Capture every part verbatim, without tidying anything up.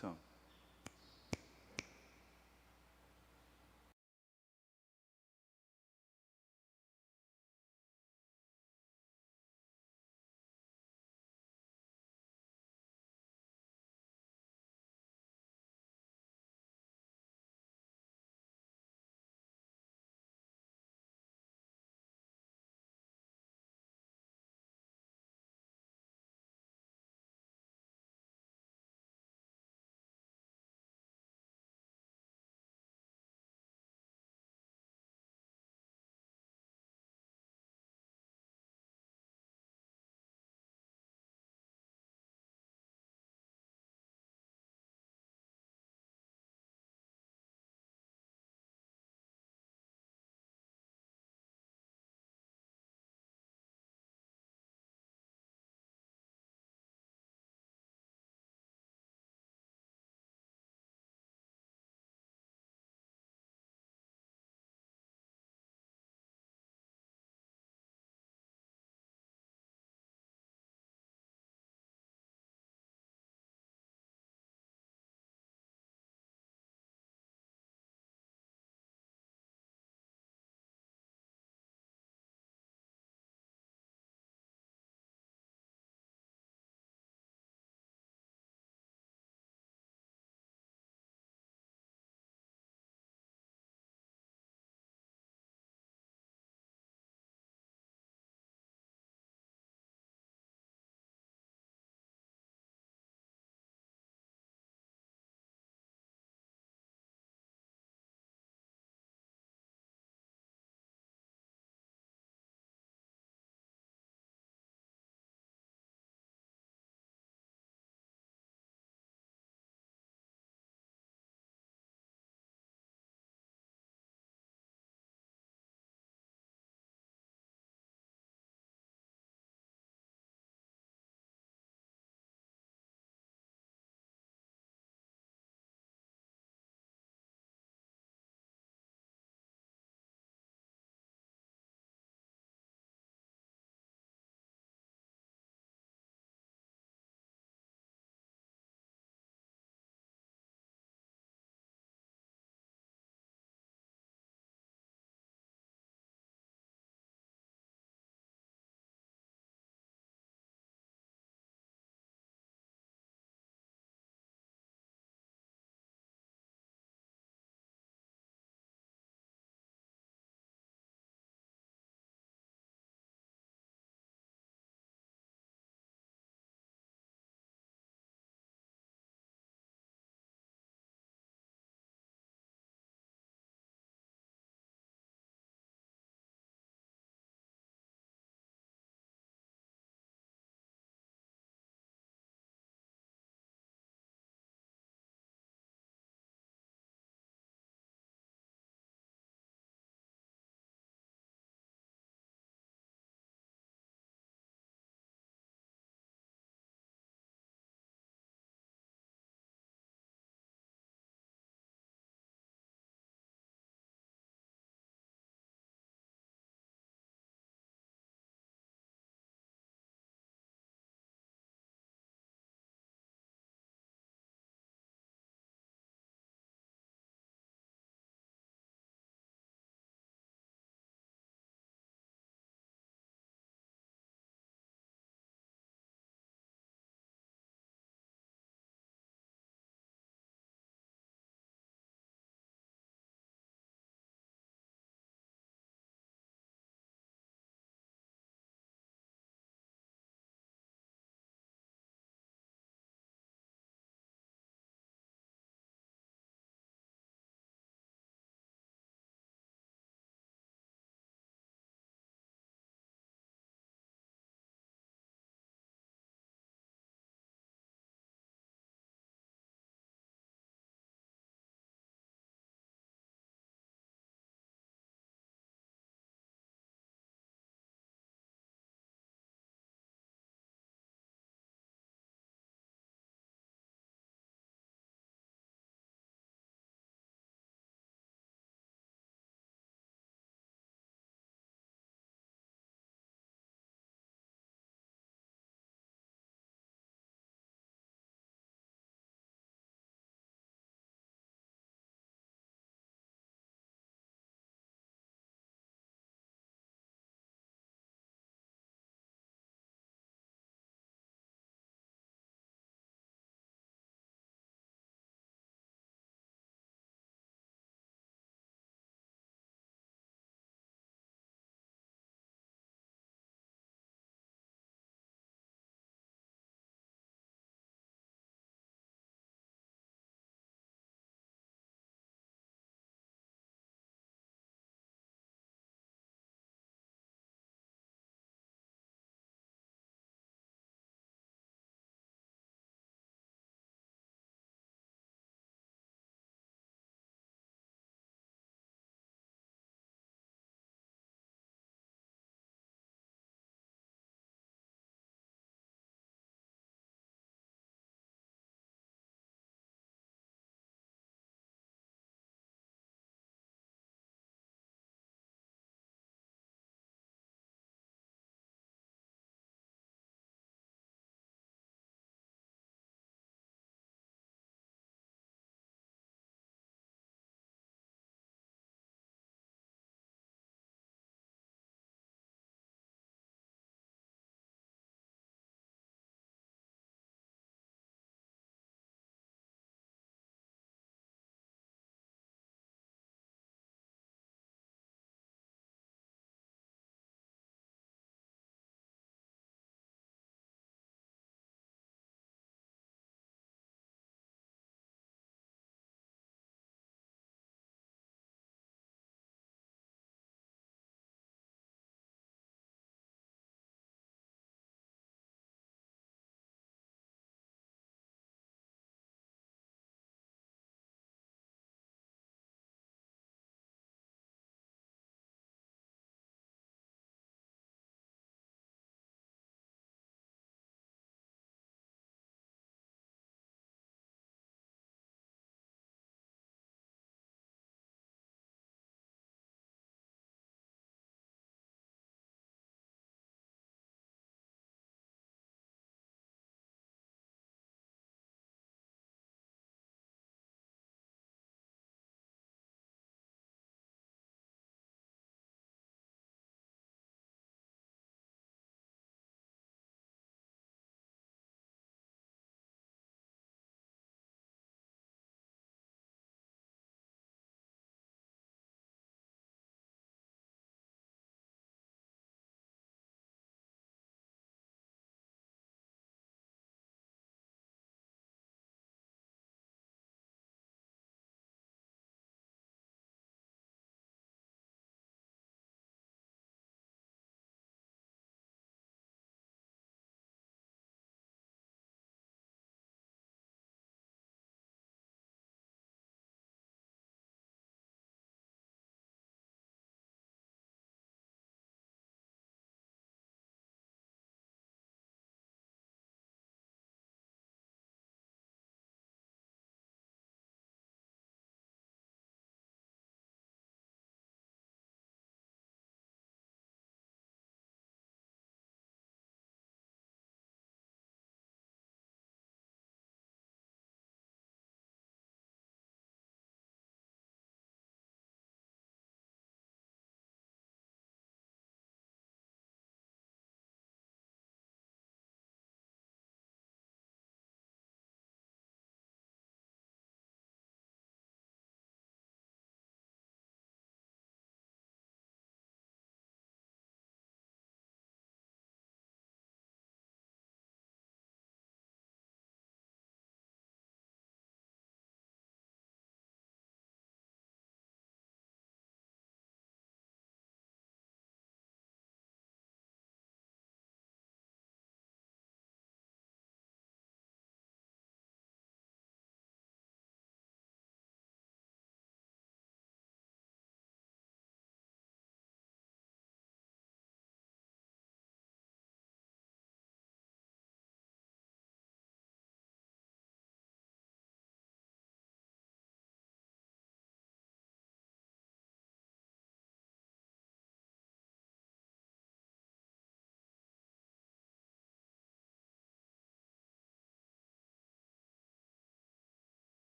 So.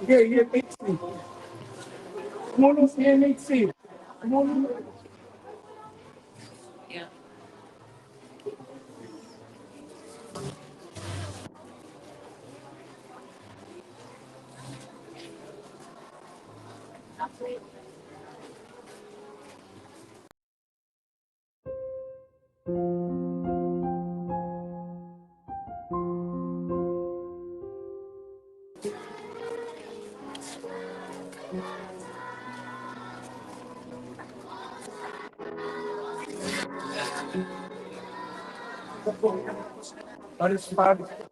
Iya, iya, Pepsi. Mulus, iya, Pepsi. Mulus. Paris, Paris.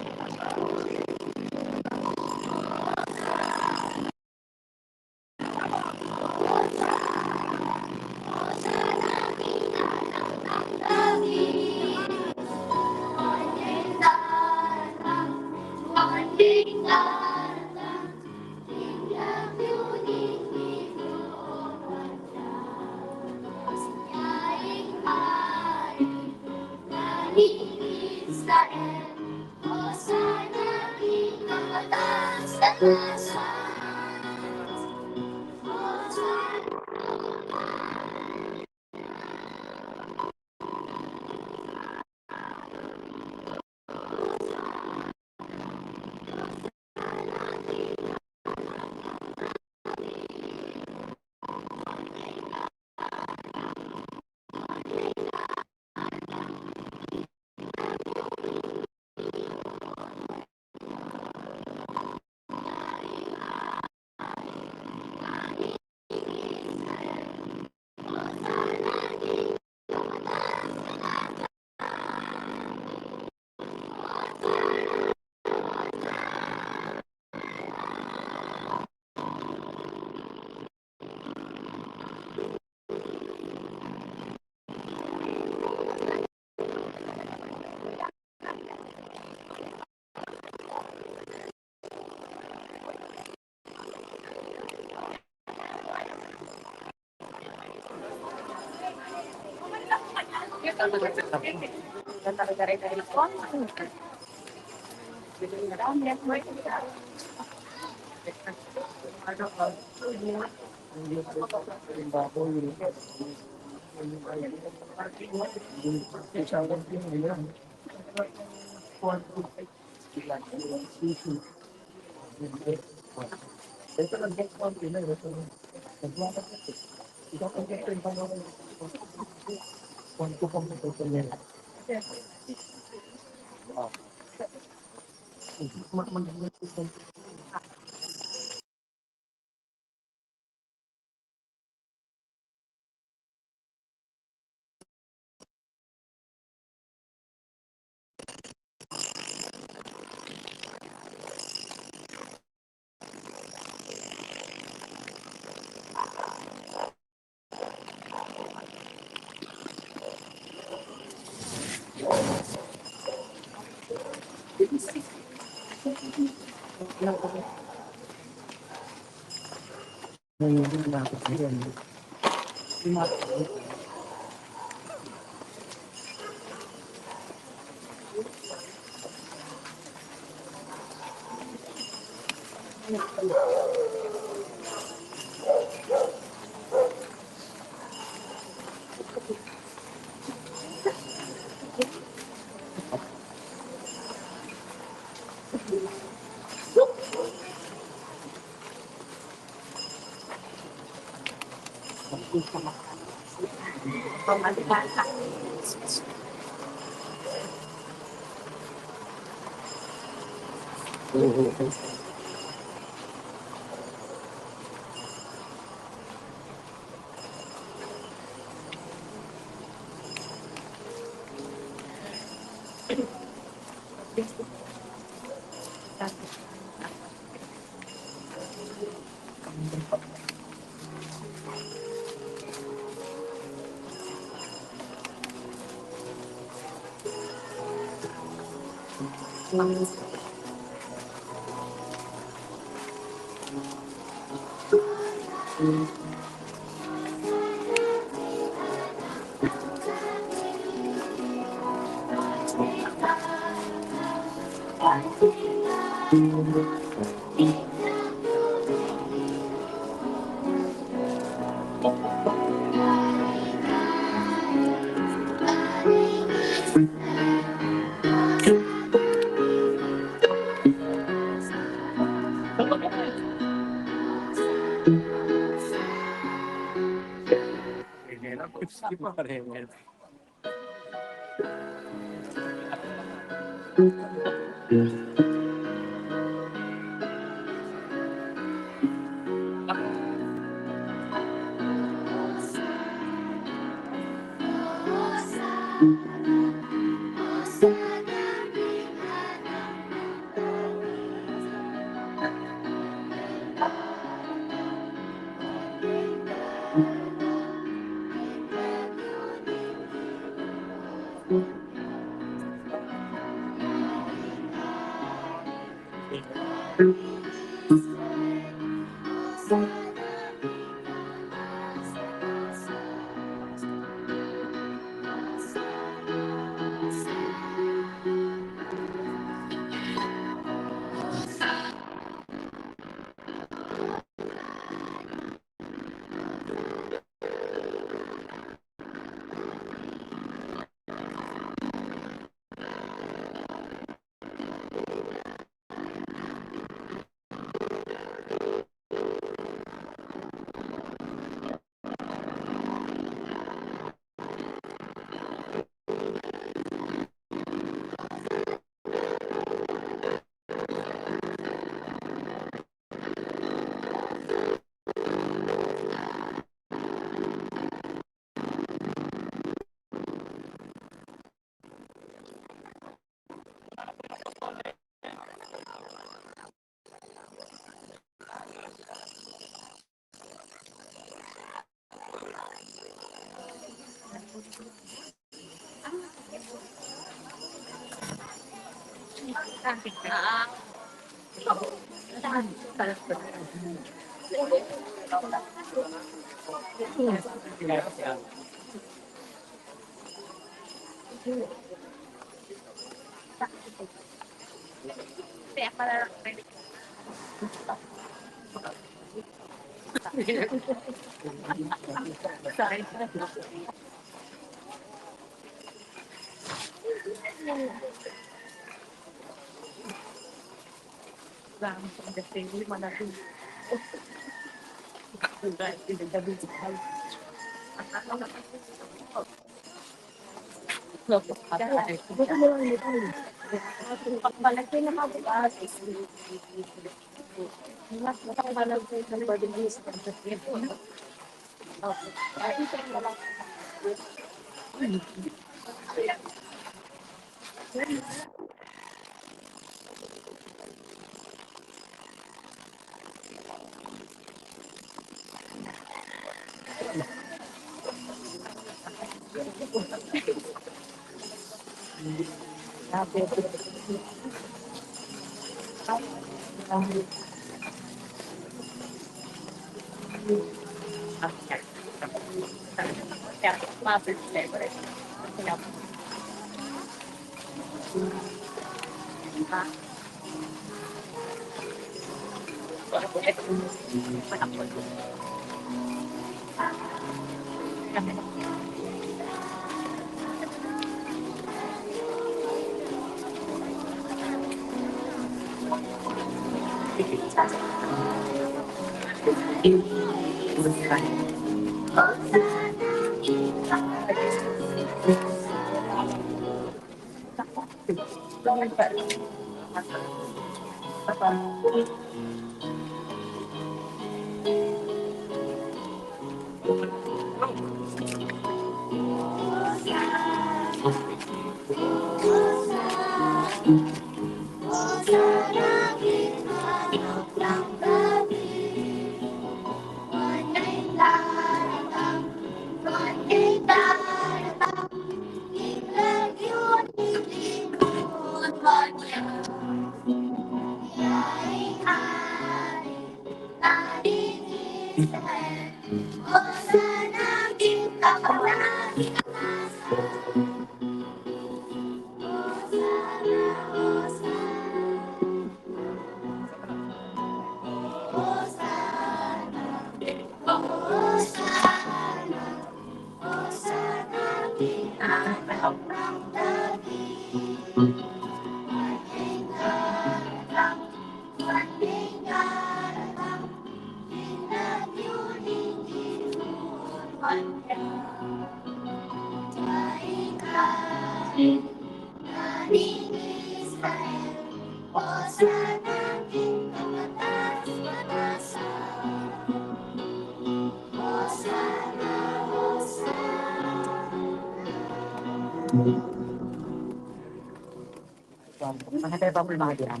Panataya pa pu, mga diyan.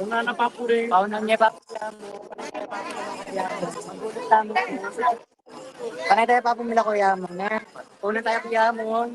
Una na pa pu rin. Pauna na pa pu. Magulat tamu. Panataya pa pu mila Kuya Amon, ne? Pauna taya Kuya Amon.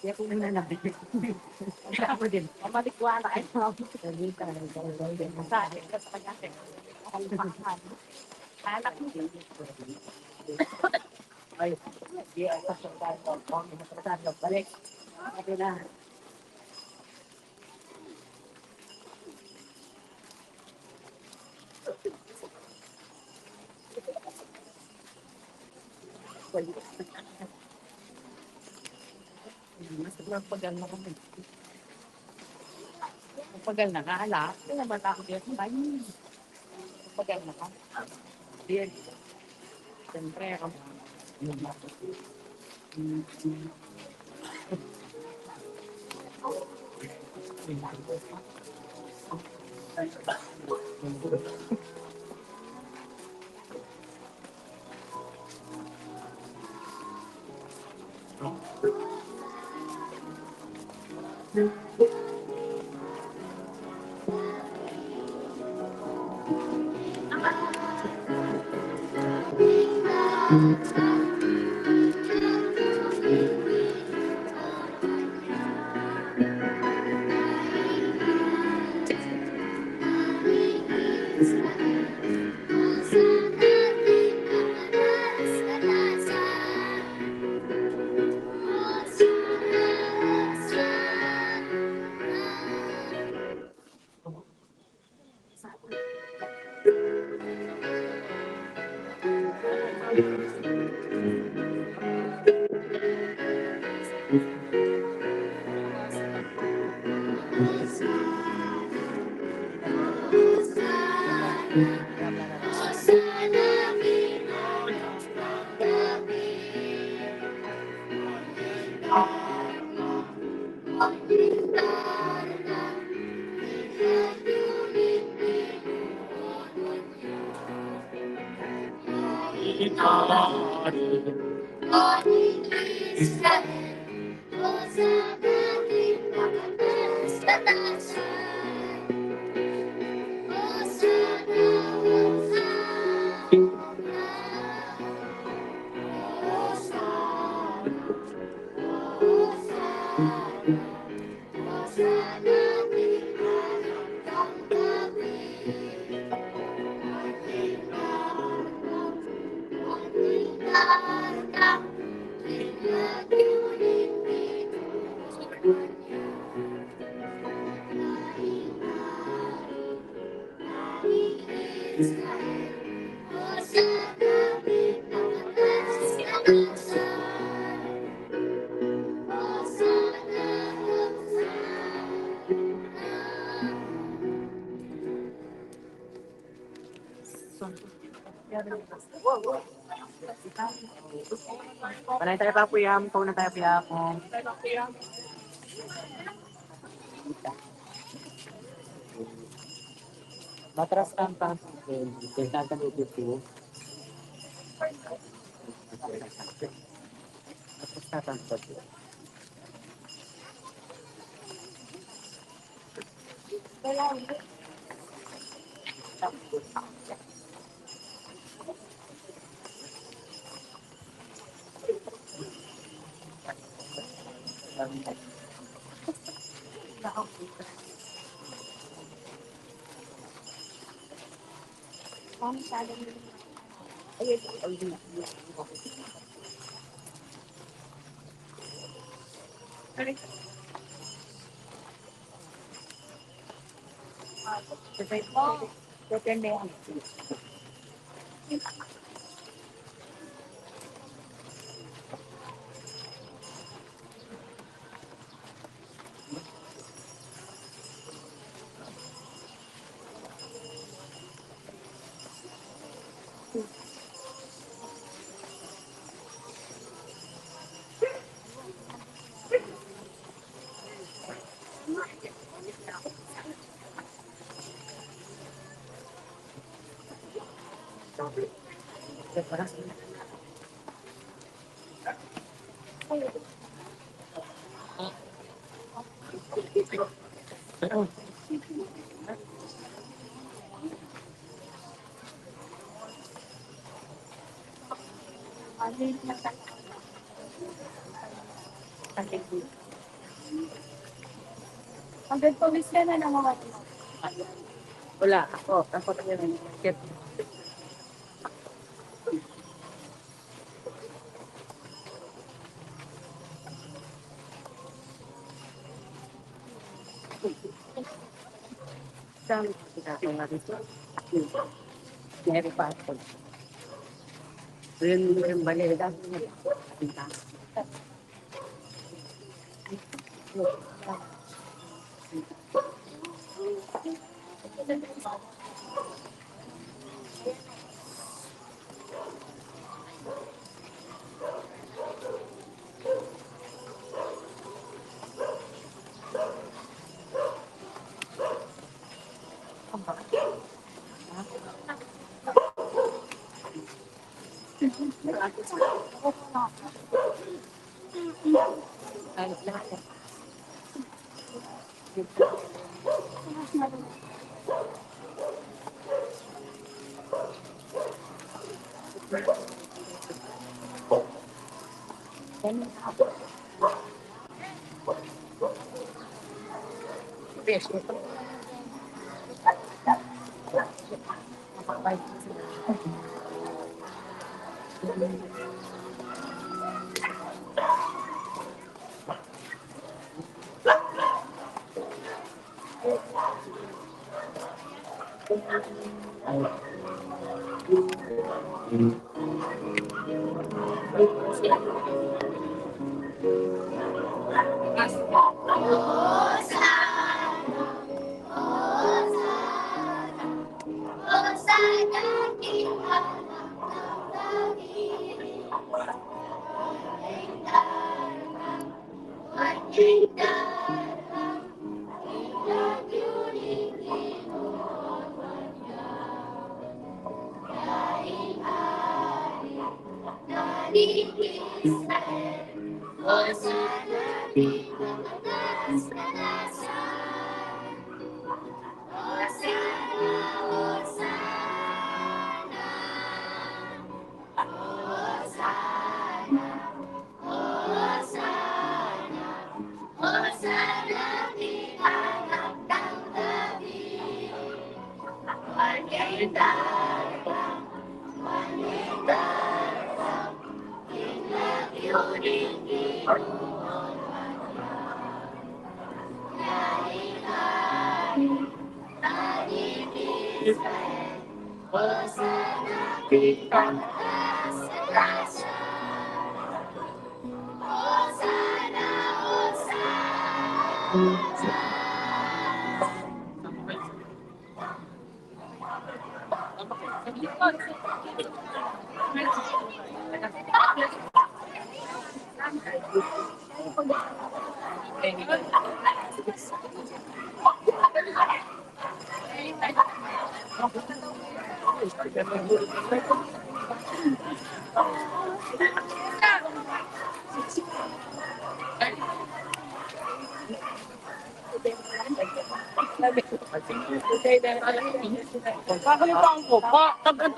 Dia ku na nabi. Aku din. Mamalikwa na kayo. Anak mo. Ay, dia, balik. Ito na. Mas mapagal na kami. Mapagal na ka, ala. Kaya bata ko diyan. Mapagal na ka. Diyan. Siyempre, ako. Panay tayo pa, Kuya. Ikaw na tayo, Kuya. Matras ka ang pangkikil. Ito yung tatanong ko. Matras ka ang pangkikil. Hanggang tumis ka na ng mga wala. Ako, ako na yun. Dami ko ginagawa dito. Meron pa ako. Yun, yung baleda.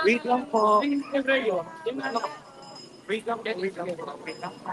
Wait lang po. Wait lang po, wait lang po, wait lang po.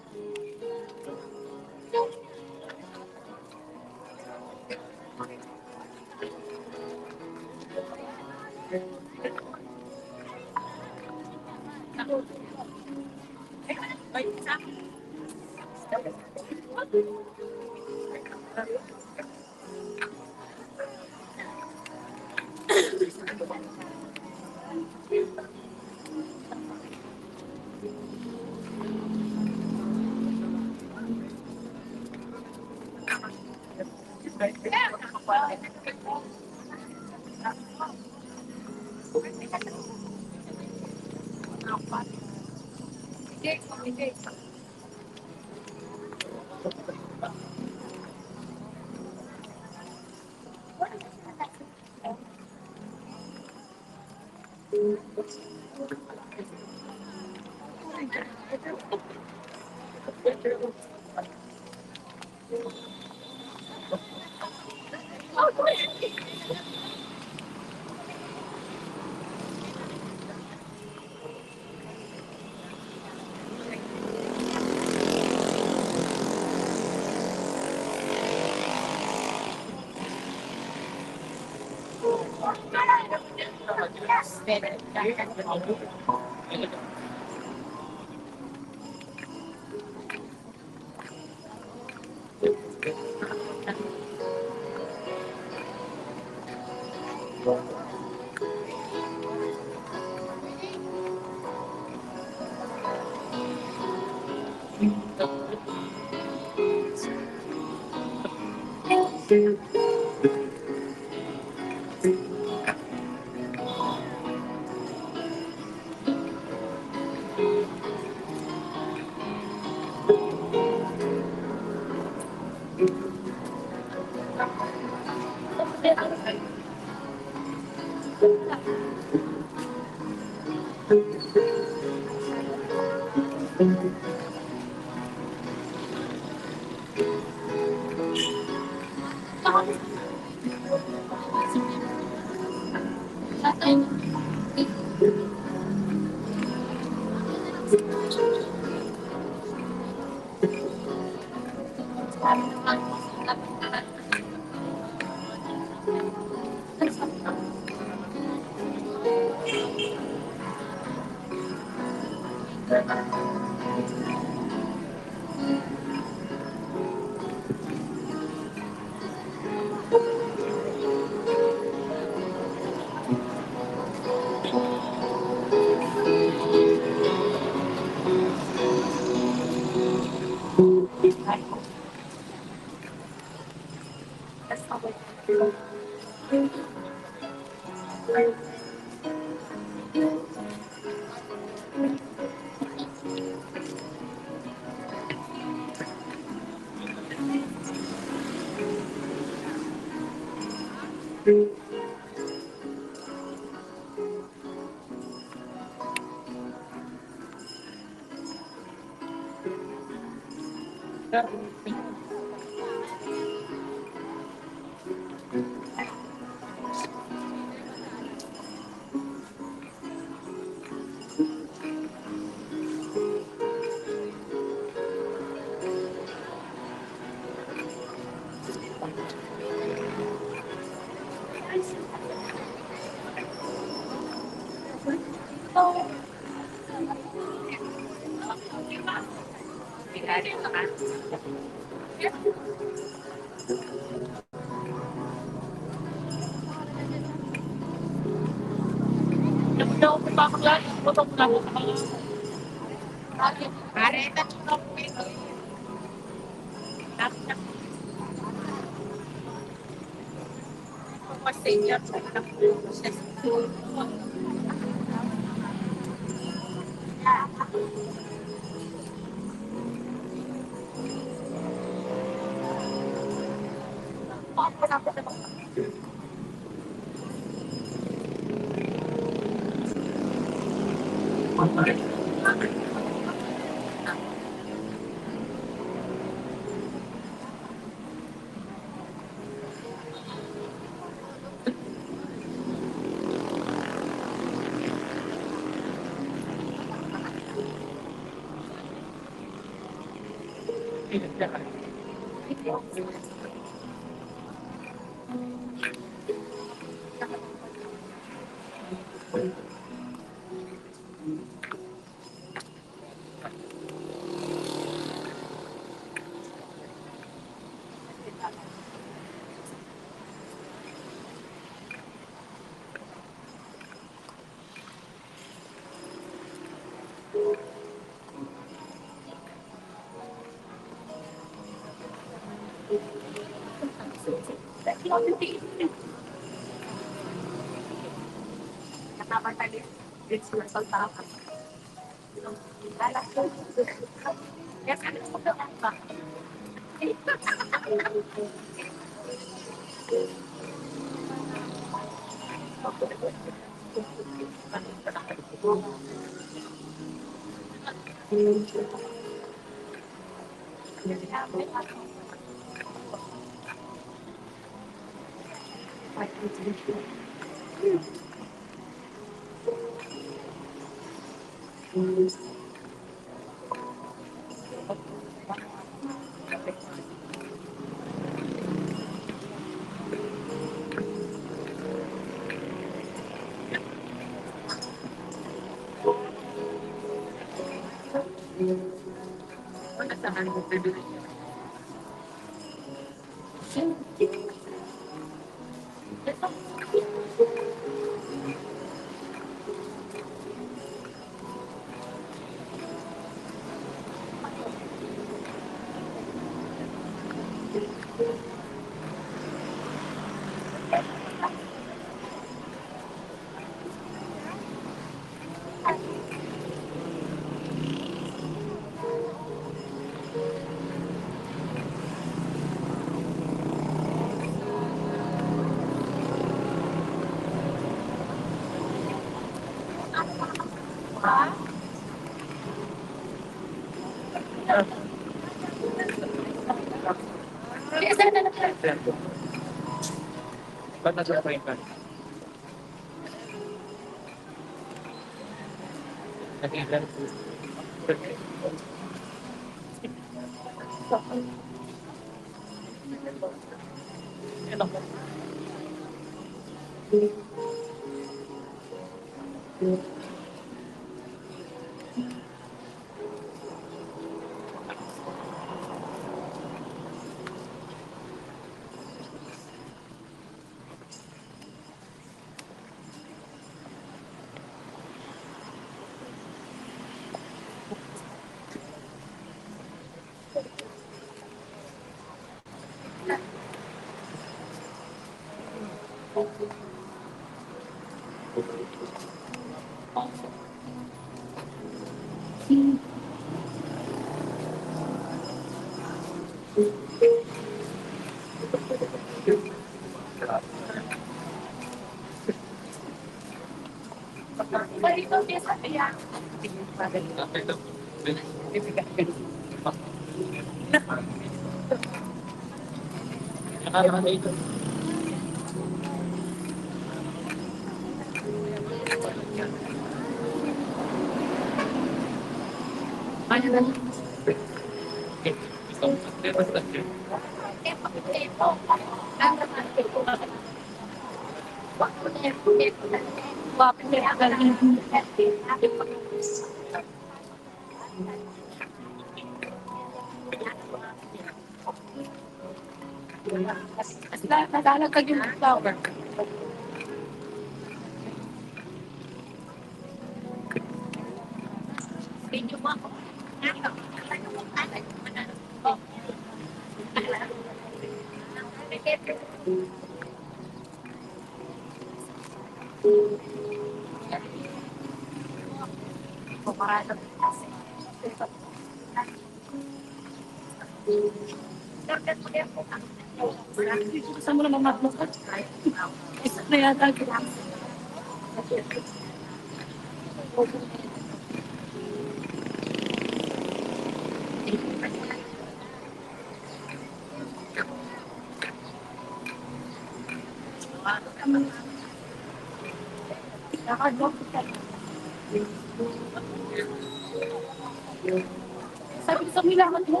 Sabi ko sa kailangan mo.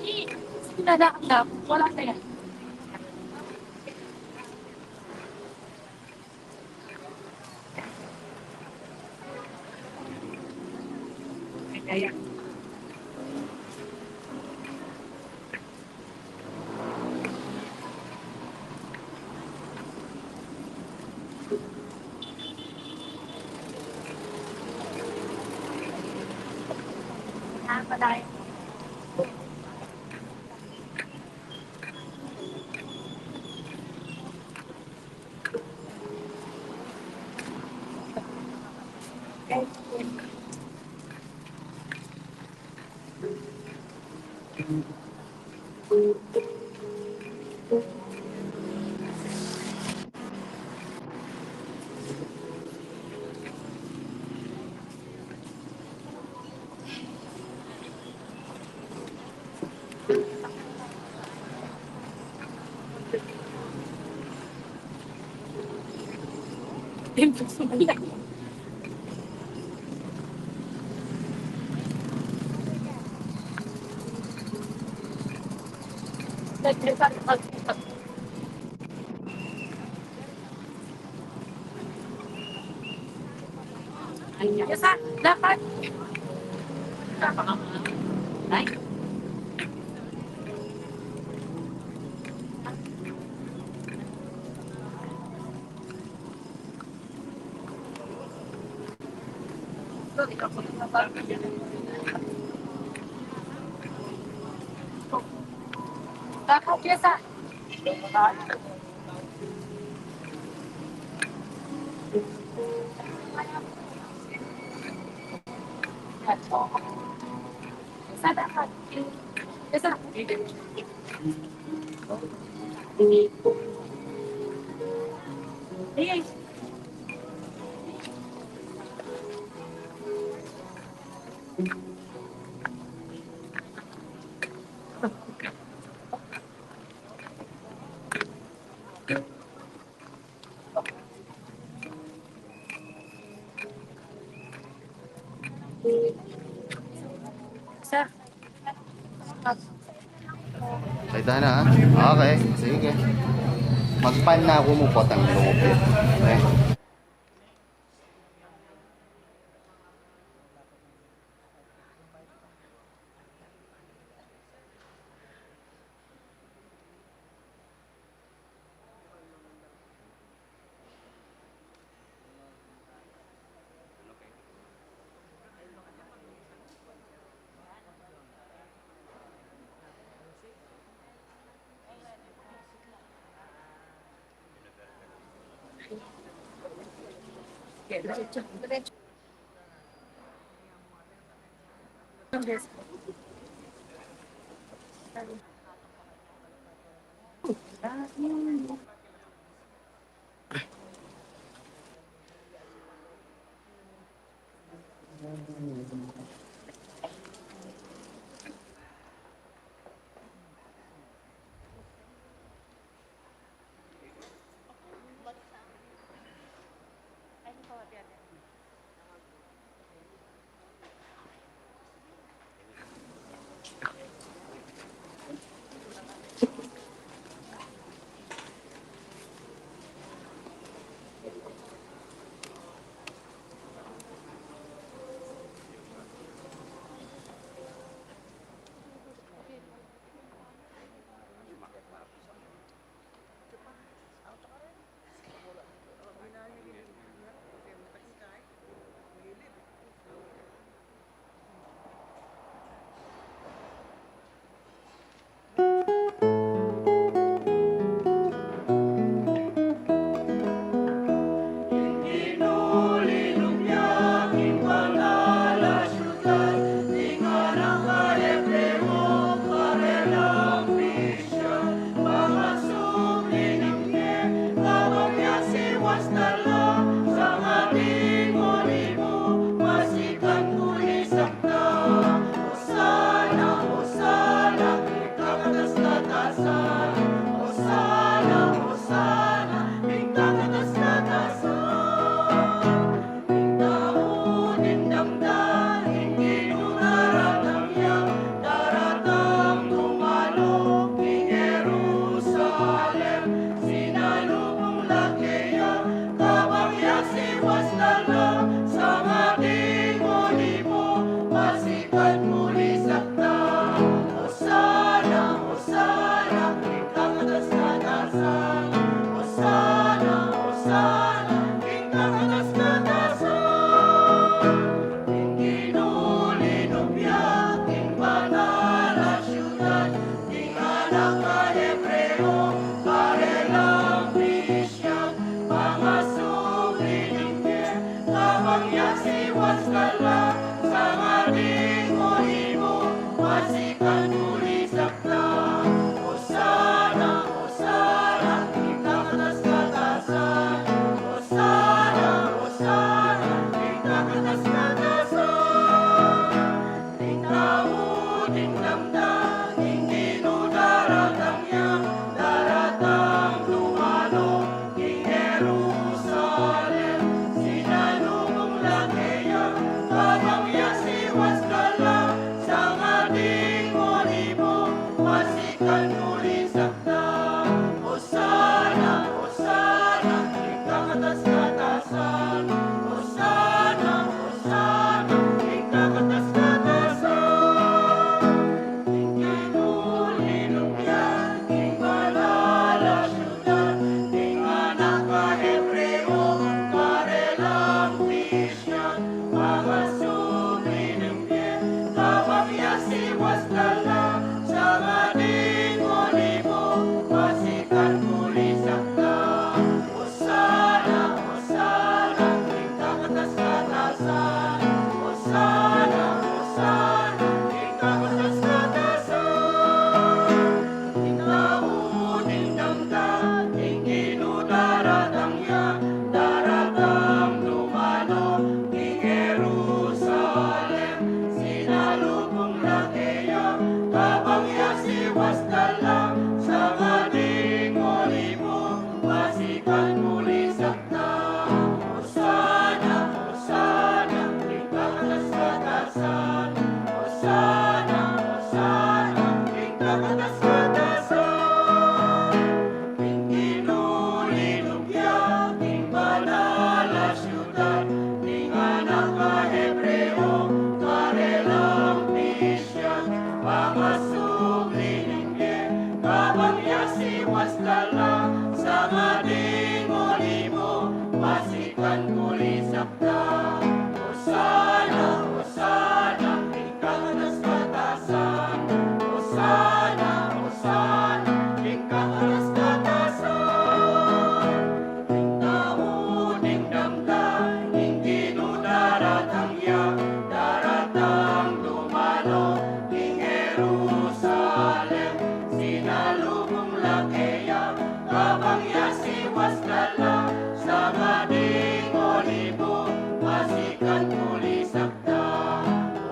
Eh, sinadaan na, wala na yan. Yes, sir. Dapat. Dapat, yes, sir. Sir. Salita na, ha? Okay, sige. Magpan na ku mu potang lupit. Okay. Ing tau ning damdam ning Ginu, daratang ya, daratang dumaluk ning Jerusalem. Sinalubung la keya, kabang ya siwastan la, sang ating olibo, pasikan muli sakta. Osana, Osana, king kataas-taasan. Osana, Osana, king kataas-taasan. Ing Ginu linubya king banal a siudad, king anak a Hebreo, karelang Kristian, pangasubli ning bie, kabang ya si Wasdala, sangading olibu, masikan kulisap na. Hosana, Hosana, king kakatas-katasan. Hosana, Hosana, king kakatas-katasan. Ing tau, ing damdam, ing Ginu daratang ya, daratang dumalo king Jerusalem. Sinalubung la keya, kabang ya si Wasdala, sangading olibu, masikan kulisap na. Hosana, Hosana, king kakatas-katasan. Hosana, Hosana, king kakatas-katasan. Ing Ginu linubyan king banal a siudad, ing anak a Hebreo karelang Kristiyan, pangasubli ning bie, kabang ya si Wasdala, sangading olibu, masikan kulisap na. Hosana, Hosana, king kakatas-katasan. Hosana, Hosana, king kakatas-katasan. Ing tau, ing damdam, ing Ginu daratang ya, daratang dumalo king Jerusalem. Sinalubung la keya, kabang ya si Wasdala, sangading olibu, masikan kulisap na. Hosana, Hosana, king kakatas-katasan. Hosana, Hosana, king kakatas-katasan. Ing Ginu linubyan king banal a siudad, ing anak a Hebreo karelang Kristiyan, pangasubli ning bie, kabang ya si Wasdala, sangading olibu, masikan kulisap na. Hosana, Hosana, king kakatas-katasan. Hosana, Hosana, king kakatas-katasan. Ing tau, ing damdam, ing Ginu daratang ya, daratang dumalo king Jerusalem. Sinalubung la keya, kabang ya si Wasdala, sangading olibu, masikan kulisap na.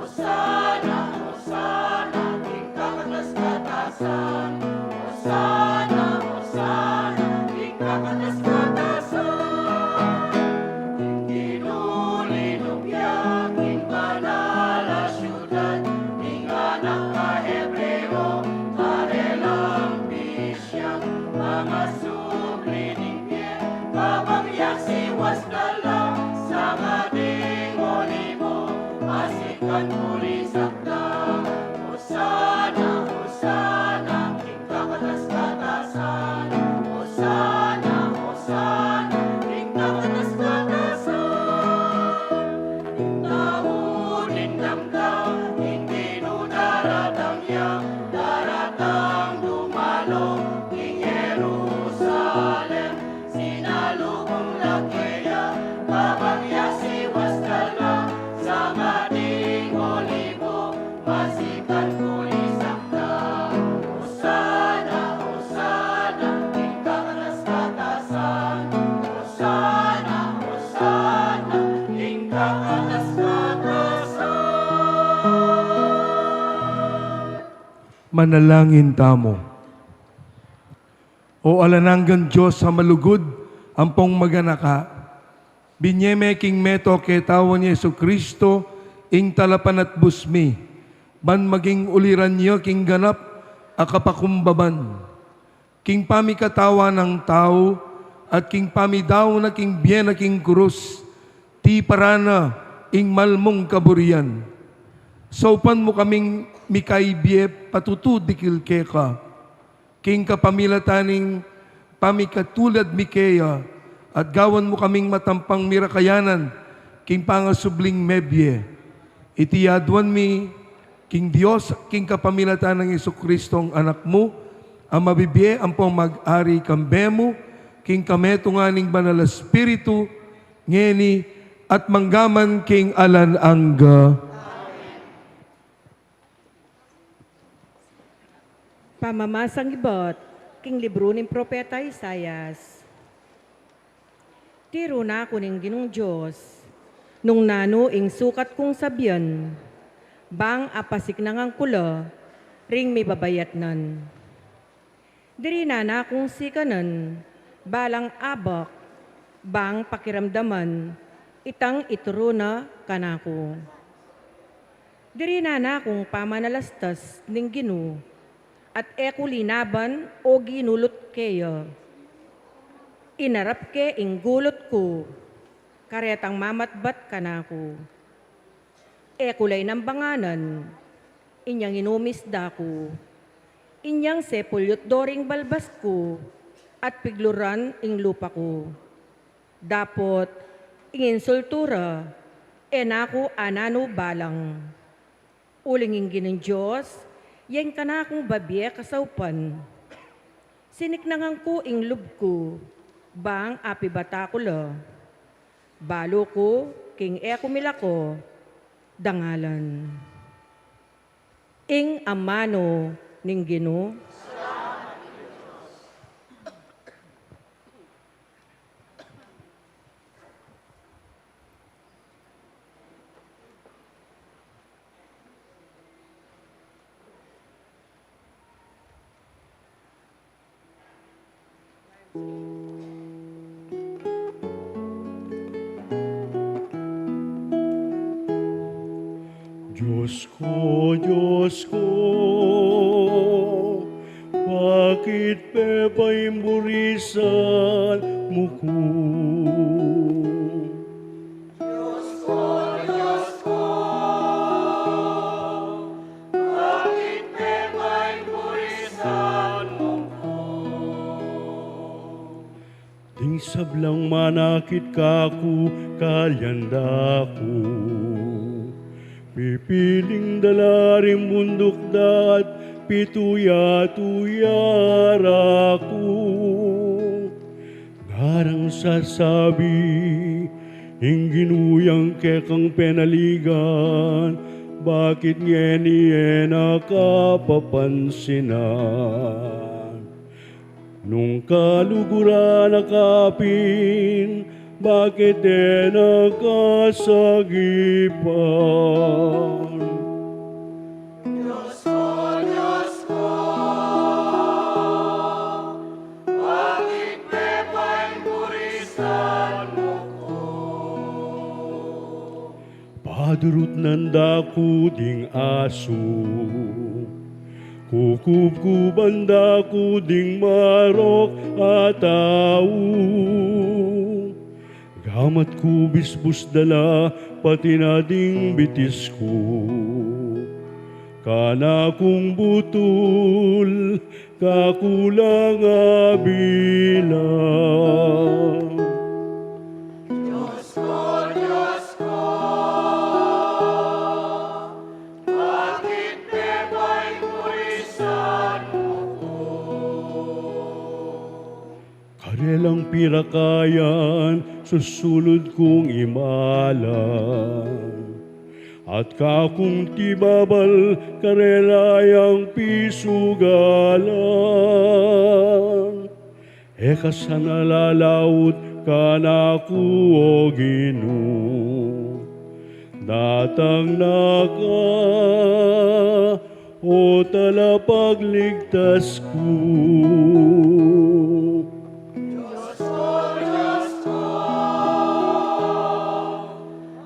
Hosana, Hosana, king kakatas-katasan. Hosana, Hosana, king kakatas-katasan. Ing Ginu linubyan king banal a siudad, ing anak a Hebreo karelang Kristiyan, pangasubli ning bie, kabang ya si Wasdala, sangading olibu, masikan kulisap na. Hosana, Hosana, king kakatas-katasan. Hosana, Hosana, king kakatas-katasan. Ing tau, ing damdam, ing Ginu daratang ya, daratang dumalo king Jerusalem. Sinalubung la keya, kabang ya si Wasdala, sangading olibu, masikan kulisap na. Hosana, Hosana, king kakatas-katasan. Hosana, Hosana, king kakatas-katasan. Manalangin tamu. O alang anggang Dios a malugud ampong maganaka, binie me king meto a ketauan i Jesucristo, ing talapanatbus mi, ban maging uliran ya king ganap a kapakumbaban, king pamikatau nang tau, at king pamidaun na king bie na king krus, tiparan na ing malmung kaburian. Saupan mu kaming mikaibie patutu dikil keka, king kapamilatan ning pamikatulad mi keya, at gawan mu kaming matampang mirakayanan king pangasubling mebie. Iti aduan mi king Dios, king kapamilatan nang Jesucristong Anak mu, a mabibie ampong mag-ari kambe mu, king kametungan ning Banal a Espiritu, ngeni At manggaman king alang angga. Pamamasang ibat king libru ning propeta Isaias. Tiru na ku ning Ginung Dios, nung nanu ing sukat kung sabian, bang apasiknangan ku la ring mibabayatnan. Diri na nakung sikanan balang abak, bang pakiramdaman itang ituru na kanaku. Diri na nakung pamanalastas ning Ginu, at e ku linaban o ginulut keya. Inarap ke ing gulut ku, karetang mamatbat kanaku. E ku la inambanganan, inyang inumis da ku. Inyang sepulyut do ring balbas ku, at pigluran ing lupa ku. Dapot, ing insultu ra, e na ku ananu balang. Uling ing Ginung Dios, ya ing kanakung babie kasaupan. Siniknangan ku ing lub ku, bang apibata ku la. Balu ku, king e ku milako, dangalan. Ing amanu ning Ginu. Dios ku, Dios ku, bakit pepaimburisal mu ku? Dios ku, Dios ku, bakit pepaimburisal mu ku? Ding sablang manakit kaku, kalyan da ku. Pipiling da la ring bunduk da at pituya-tuya ra ku. Ngarang sasabi ing Ginu yang kekang penaligan, bakit ngeni e na kapapansinan? Nung kaluguran a kapin, bakit e na kasagipan? Dios ku, Dios ku, bakit pepaimburisal mu ku? Padurutnan da ku ding asu, kukubkuban da ku ding marok a tau. Gamat ku bisbus da la, pati na ding bitis ku. Kanakung butul, kaku la nga bilang. Dios ku, Dios ku, bakit pepaimburisal mu ku? Karelang pirakayan, susulud kung imalan. At kakung tibabal, karela yang pisugalan. E ka sana lalaut kanaku, o Ginu. Datang na ka, o Talapagligtas ku. Dios ku, Dios ku,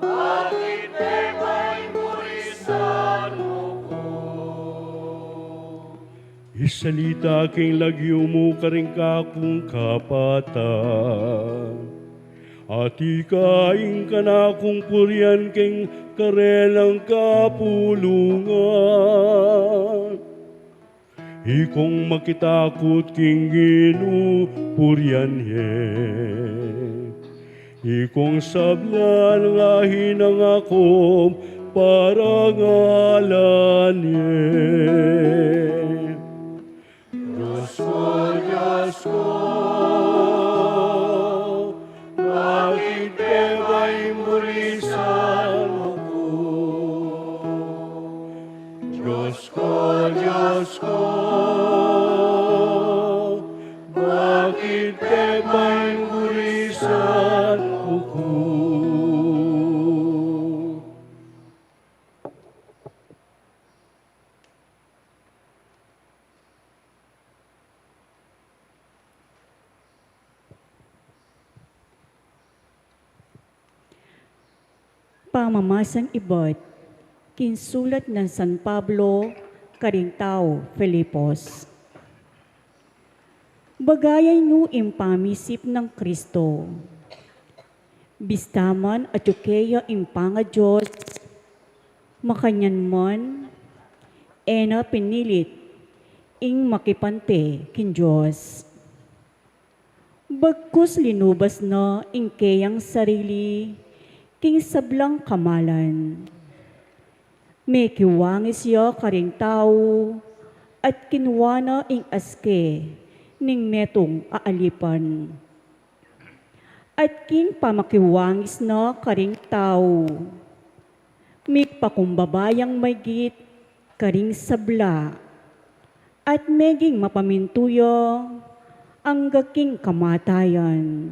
bakit pepaimburisal mu ku? Isalita king lagyu mu karing kakung kapatad. At ika ing kanakung purian king karelang kapulungan. Ikong makitakut king Ginu, purian ye. Ikong sablan ing ahin nang akum para ngalan ye. Dios ku, Dios ku, bakit pepaimburisal Salmo ku, Dios ku, Dios ku, bakit ka maimurisan ku? Pamamasang ibat king sulat nang San Pablo karing taga Filipos. Bagayan yu ing pamisip nang Kristo. Bista man atyu keya ing panga-Dios, makanyan man, e na pinilit ing makipante king Dios. Bagkus linubas na ing keyang sarili king sablang kamalan. Mekiwangis ya karing tau at kinua na ing aske ning metung a alipan. At king pamakiwangis na karing tau, migpakumbaba yang maygit karing sabla, at meging mapamintu ya angga king kamatayan,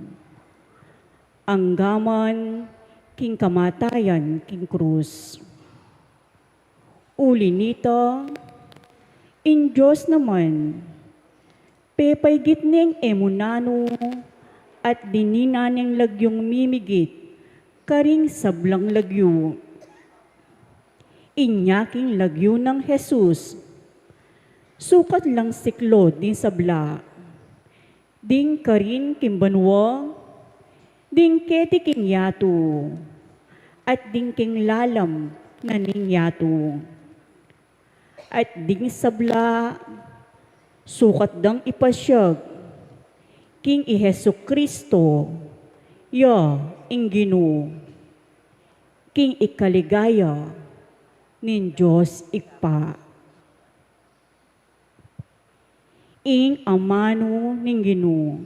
angga man king kamatayan king krus. Uli nita, ing Dios naman, pepaygit ne ing e mu nanu at dininan neng lagyung mimigit karing sablang lagyu. Inya king lagyu nang Jesus, sukat lang siklo ding sabla, ding karin king banua, ding keti king yatu, at ding king lalam na ning yatu. At ding sabla, sukat dang ipasyag king i Jesu-Cristo ya ing Ginu, king ikaligaya ning Dios Ibpa. Ing amanu ning Ginu.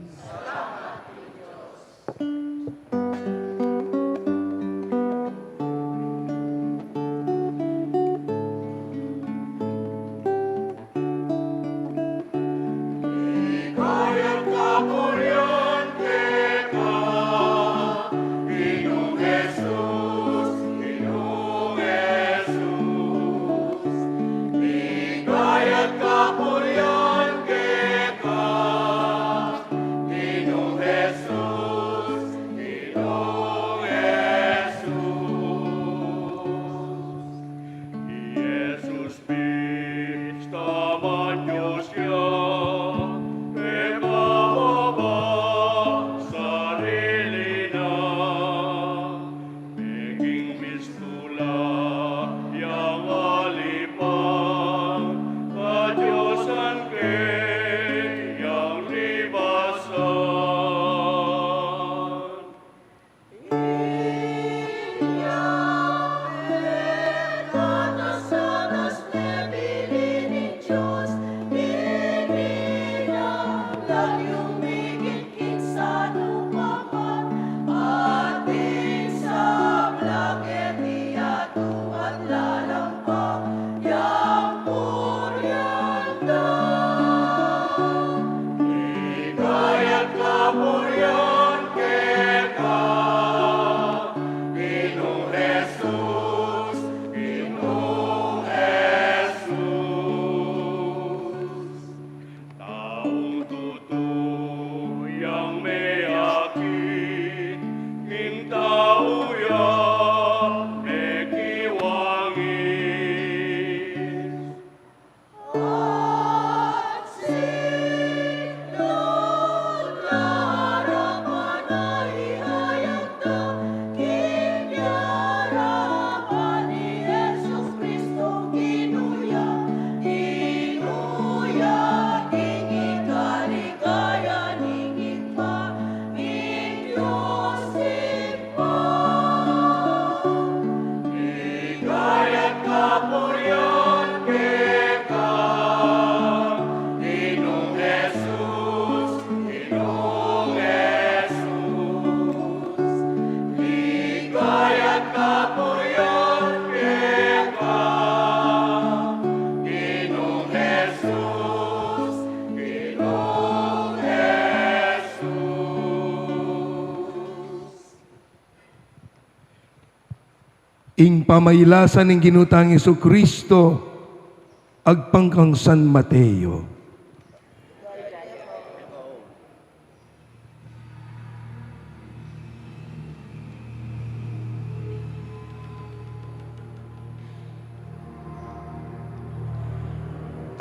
Kapurian keka, Ginung Jesus, Ginung Jesus. Ing pamailasan ning Ginu tang Jesucristo agpang kang San Mateo.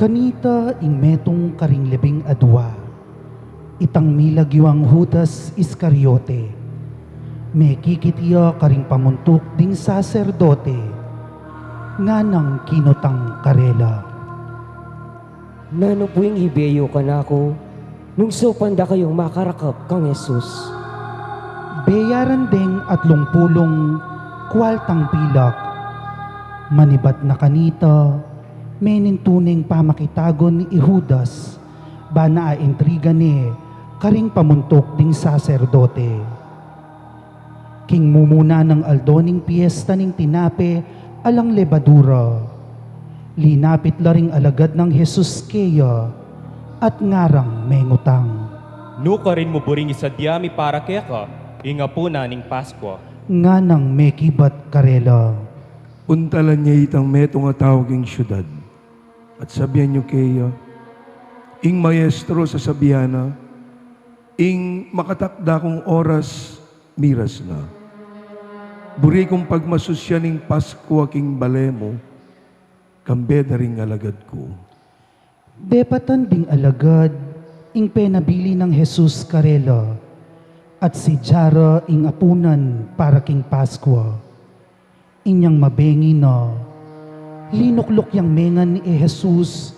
Kanita ing metung karing labing adua, itang milagyu yang Judas Iscariote, mekikit ya karing pamuntuk ding saserdote, nganang kinutang karela, "Nanu pu ing hibe yu kanaku nung saupan da kayung makarakap kang Jesus?" Beyaran deng atlung pulung kualtang pilak. Manibat na kanita, menintu neng pamakitagun i Judas, bana aintriga ne karing pamuntuk ding saserdote. King mumuna nang aldo ning piesta ning tinape alang lebadura, linapit la ring alagad nang Jesus keya at ngarang mengutang, "Nu karin mu buring isadya mi para keka ing apunan ning Paskua?" Nganang mekibat karela, "Puntalan ye itang metung a tau king siudad at sabian yu keya, 'Ing Maestro sasabian na, ing makatakda kung oras miras na. Buri kung pagmasusyan ing Paskua king bale mu, kambe da ring alagad ku.'" Depatan ding alagad ing penabili nang Jesus karela, at sidya ra ing apunan para king Paskua. Inyang mabengi na, linukluk yang mengan i Jesus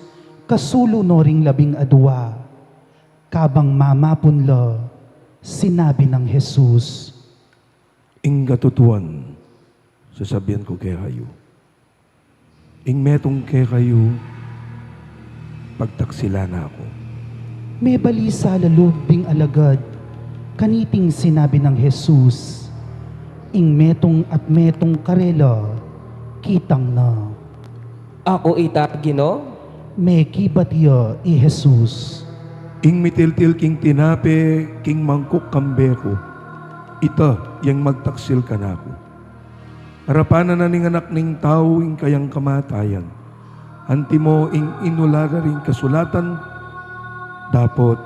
kasulu no ring labing adua. Kabang mamapun la, sinabi nang Jesus, "Ing katutuan, sasabian ku kekayu, ing metung kekayu, pagtaksilan na ku." Mebalisa la lub ding alagad kaniting sinabi nang Jesus, "Ing metung at metung karela, kitang na." "Aku ita, Ginu?" Mekibat ya i Jesus, "Ing mitiltil king tinape king mangkuk kambe ku, ita yang magtaksil kanaku. Arapan na ning Anak ning Tau ing kayang kamatayan, antimo ing inulat da ring kasulatan, dapot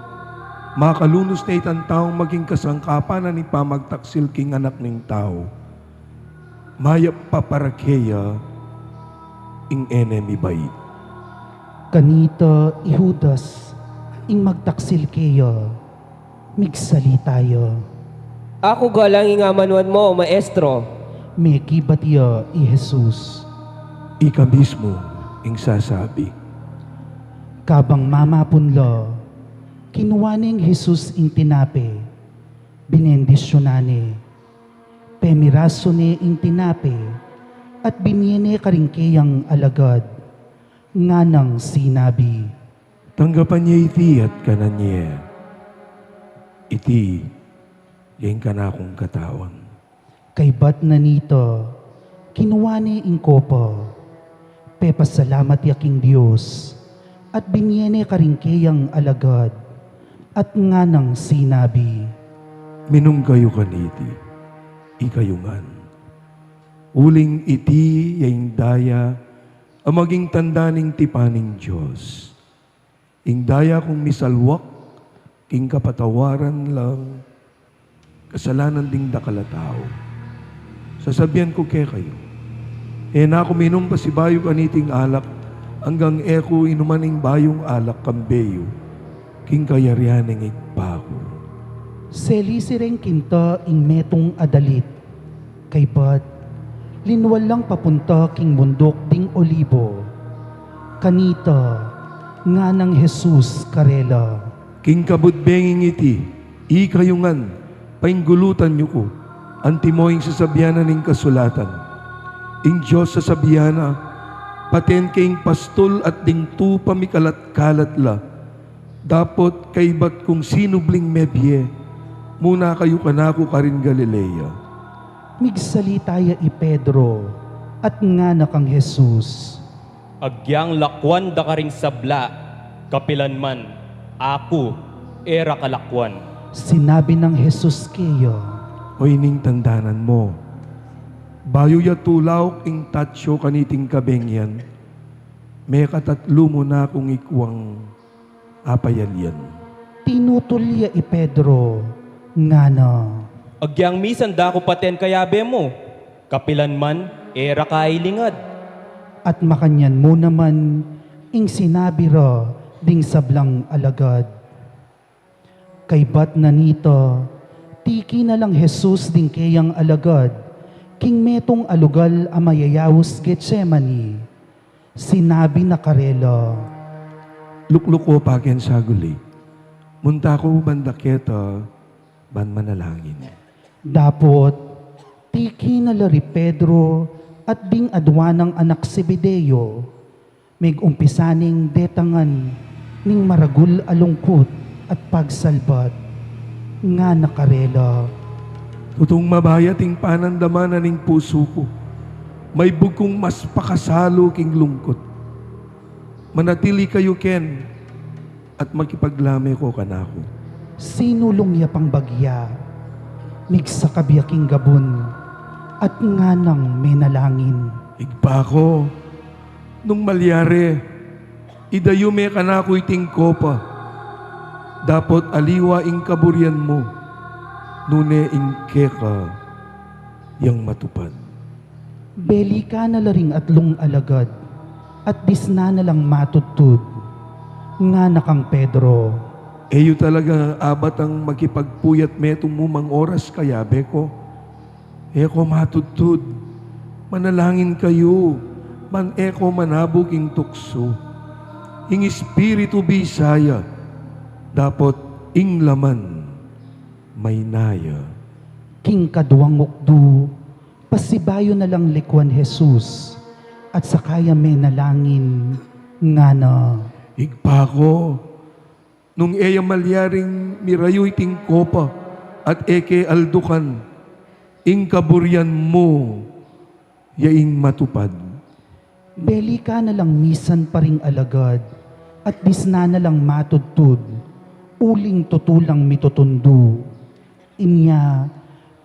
makalunus ne itang taung maging kasangkapan na ning pamagtaksil king Anak ning Tau. Mayap pa para keya ing e ne mibait." Kanita i Judas, ing magtaksil keya, migsalita ya, "Aku galang ing amanuan mu, Maestro." Mekibat ya i Jesus, "Ika mismu ing sasabi." Kabang mamapun la, kinua neng Jesus ing tinape, binendisyunan ne, pemirasu ne ing tinape, at binie ne karing keyang alagad, nganang sinabi, "Tanggapan ye iti at kanan ye, iti ya ing kanakung katawan." Kaybat na nita, kinua ne ing kopa, pepasalamat ya king Dios, at binie ne karing keyang alagad, at nganang sinabi, "Minum kayu kaniti, ikayu ngan, uling iti ya ing daya a maging tanda ning tipan ning Dios, ing daya kung misalwak king kapatawaran lang kasalanan ding dakal a tau. Sasabian ku kekayu, e na ku minum pasibayu kaniting alak, anggang e ku inuman ing bayung alak kambe yu king kayarian ning Ibpa ku." Selisi reng kinta ing metung a dalit, kaybat linwal lang papunta king bunduk ding Olibo. Kanita, nganang Jesus karela, "King kabud benging iti, ikayu ngan, painggulutan yu ku, antimo ing sasabian na ning kasulatan. Ing Dios sasabian na, 'Paten ke ing pastul at ding tupa mikalat-kalat la.' Dapot kaybat kung sinubling mebie, muna kayu kanaku karin Galilea." Migsalita ya i Pedro, at ngana kang Jesus, Agyang lakwan da karing sabla, kapilan man, aku, e ra ka lakwan. Sinabi nang Jesus keya, Oyni ing tandanan mu, bayu ya tulauk ing tatsu kaniting kabeng yan, mekatatlu mu na kung ikuang apayalian. Tinutul ya i Pedro, ngana, Agyang misan da ku paten kayabe mu, kapilan man, e ra ka ilingad. At makanyan mu naman ing sinabi ra ding sablang alagad. Kaybat na nita, tiki na lang Jesus ding keyang alagad king metung a lugal a mayayaus Getsemani. Sinabi na karela, Lukluku pa keng saguli, munta ku banda keta ban manalangin. Dapot, tiki na la ri Pedro at ding adua nang anak Zebedeo, megumpisa neng detangan ning maragul a lungkut at pagsalbat. Ngana karela, Tutung mabayat ing panandaman na ning pusu ku, maibug kung mas pakasalu king lungkut. Manatili kayu ken at makipaglame ko kanaku. Sinulung ya pang bagya, migsakab ya king gabun, at nganang menalangin, Ibpa ku, nung malyari, idayu me kanaku iting kopa, dapot aliwa ing kaburian mu, nune ing keka yang matupad. Belikan na la ring atlung alagad, at disnan na lang matudtud. Ngana kang Pedro, E yu talaga abatang makipagpuyat metung mu mang oras kayabe ku? E ku matudtud, manalangin kayu, ban e ku manabu king tuksu. Ing Espiritu bisa ya, dapot ing laman mayna ya. King kaduang ukdu, pasibayu na lang likuan Jesus, at saka ya menalangin, ngana, Ibpa ku, nung e ya malyaring mirayu iting kopa at e ke aldukan, ing kaburian mu ya ing matupad. Belikan na lang misan pa ring alagad, at disnan na lang matudtud, uling tutu lang mitutundu. Inya,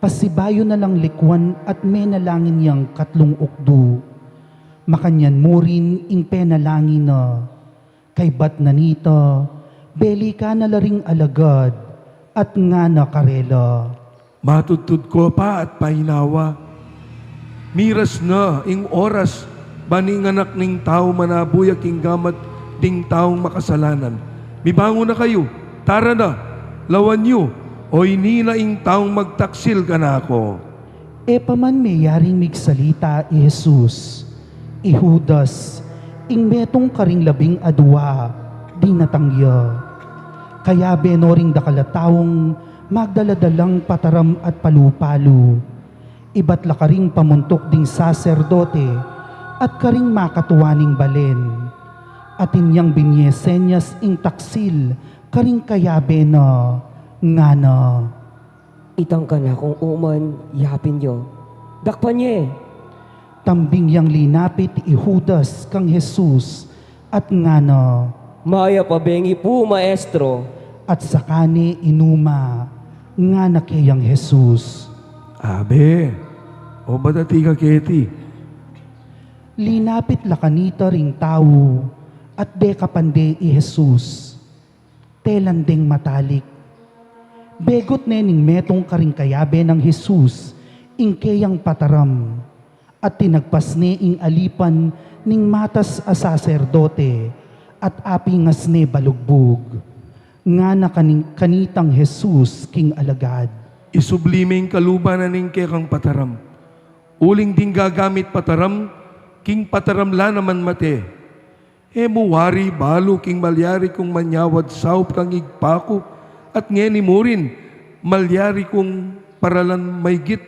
pasibayu na lang likuan at menalangin yang katlung ukdu. Makanyan mu rin ing penalangin na. Kaybat na nita, belikan na la ring alagad, at ngana karela, Matudtud ku pa at painawa. Miras na ing oras ban ing Anak ning Tau manabu ya king gamat ding taung makasalanan. Mibangun na kayu, tara na, lawan yu, oyni na ing taung magtaksil kanaku. E pa man meyaring migsalita i Jesus, i Judas, ing metung karing labing adua, dinatang ya. Kayabe no ring dakal a taung magdala-dalang pataram at palu-palu. Ibat la karing pamuntuk ding saserdote at karing makatua ning balen. Atin yang binye senyas ing taksil karing kayabe na, ngana, Itang kanakung uman, yapin yu. Dakpan ye! Tambing yang linapit i Judas kang Jesus at ngana, Mayap a bengi pu, Maestro. At saka ne inuma, ngana keyang Jesus, Abe, o bat atiu ka keti. Linapit la kanita ring tau at dekapan de i Jesus. Telan deng matalik. Begut ne ning metung karing kayabe nang Jesus ing keyang pataram, at tinagpas ne ing alipan ning matas a saserdote, at apingas ne balugbug. Ngana kani-, kanitang Jesus king alagad, Isubli me ing kaluban na ning kekang pataram, uling ding gagamit pataram king pataram la naman mate. E mu wari balu king malyari kung manyawad saup kang Ibpa ku, at ngeni mu rin malyari kung paralan maygit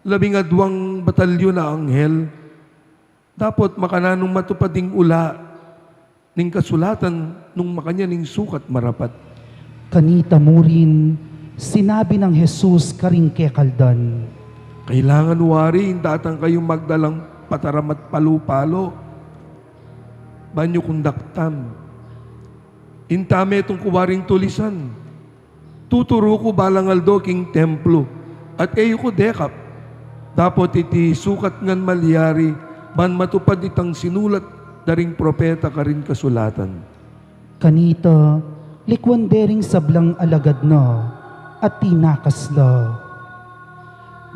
labing aduang batalyun a anghel? Dapot makananung matupad ing ula ning kasulatan nung makanyan ing sukat marapat. Kanita mu rin, sinabi nang Jesus karing kekaldan, Kailangan wari, ing datang kayung magdalang pataram at palu-palu, ban yu kung daktan. Inta metung ku waring tulisan, tuturu ku balang aldo king templo, at e yu ku dekap. Dapot iti sukat ngan malyari, ban matupad itang sinulat da ring propeta karin kasulatan. Kanita, likwan de ring sablang alagad na, at tinakas la.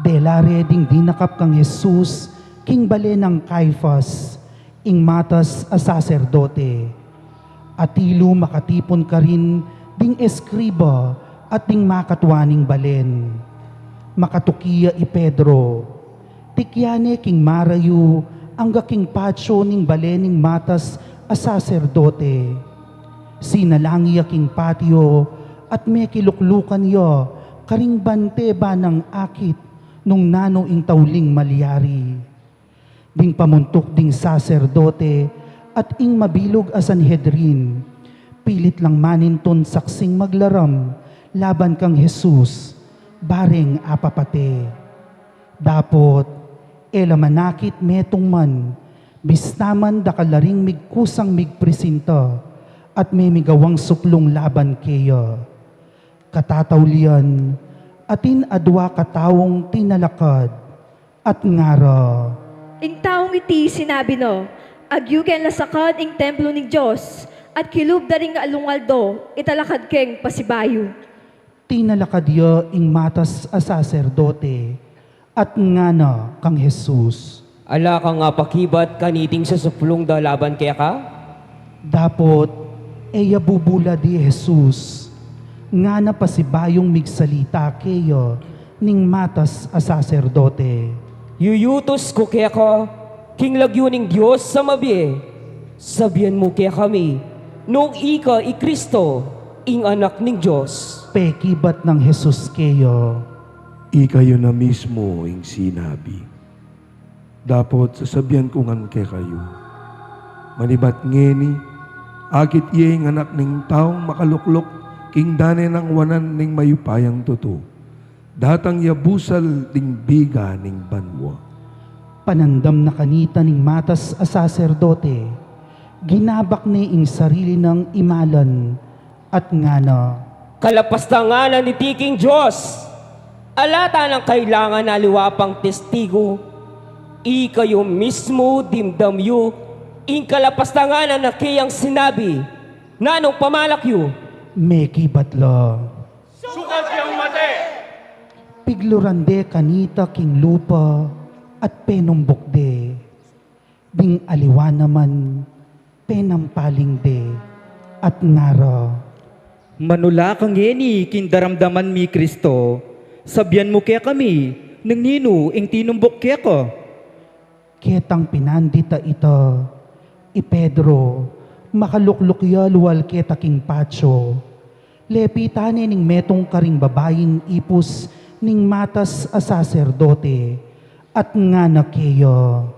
Dela re ding dinakap kang Jesus king bale nang Caifas, ing matas a saserdote. Atilu makatipun karin ding eskriba at ding makatua ning balen. Makatuki ya i Pedro. Tikya ne king marayu angga king patio ning bale ning matas a saserdote. Sinalangi ya king patio at mekiluklukan ya karing bante ba nang akit nung nanu ing tauling malyari. Ding pamuntuk ding saserdote at ing mabilug a Sanhedrin, pilit lang manintun saksing maglaram laban kang Jesus, bareng apapate. Dapot, e la manakit metung man, bista man dakal la ring migkusang migpresinta at memigawang suplung laban keya. Katataulian, atin adua kataung tinalakad at ngara, "Ing taung iti sinabi na, agyu keng lasakan ing templo ning Dios, at kilub da ring alung aldo, italakad keng pasibayu." Tinalakad ya ing matas a saserdote, at ngana kang Jesus, "Ala kang apakibat kaniting sasuplung da laban keka?" Dapot, e ya bubulad i Jesus, ngana pasibayung migsalita keya ning matas a saserdote, "Yuyutus ku keka, king lagyu ning Dios a mabie, sabian mu kekami, nung ika i Kristo, ing Anak ning Dios." Pekibat nang Jesus keya, "Ikayu na mismu ing sinabi. Dapot sasabian ku ngan kekayu, manibat ngeni, akit ye ing Anak ning Taung makalukluk king dane nang wanan ning mayupayang tutu. Datang ya busal ding biga ning banua." Panandam na kanita ning matas a saserdote, ginabak ne ing sarili nang imalan, at ngana, "Kalapastanganan iti king Dios! Ala ta nang kailangan aliwa pang testigu. Ikayu mismu dimdam yu ing kalapastanganan na keyang sinabi. Nanung pamalak yu?" Mekibat la, "Sukat yang mate!" Pigluran de kanita king lupa at penumbuk de. Ding aliwa naman, penampaling de at ngara, "Manula ka ngeni king daramdaman mi Kristo, sabian mu kekami nung ninu ing tinumbuk keka." Ketang pinandit a ita, i Pedro, makalukluk ya lual keta king patio. Lepitan ne ning metung karing babaing ipus ning matas a saserdote, at ngana keya,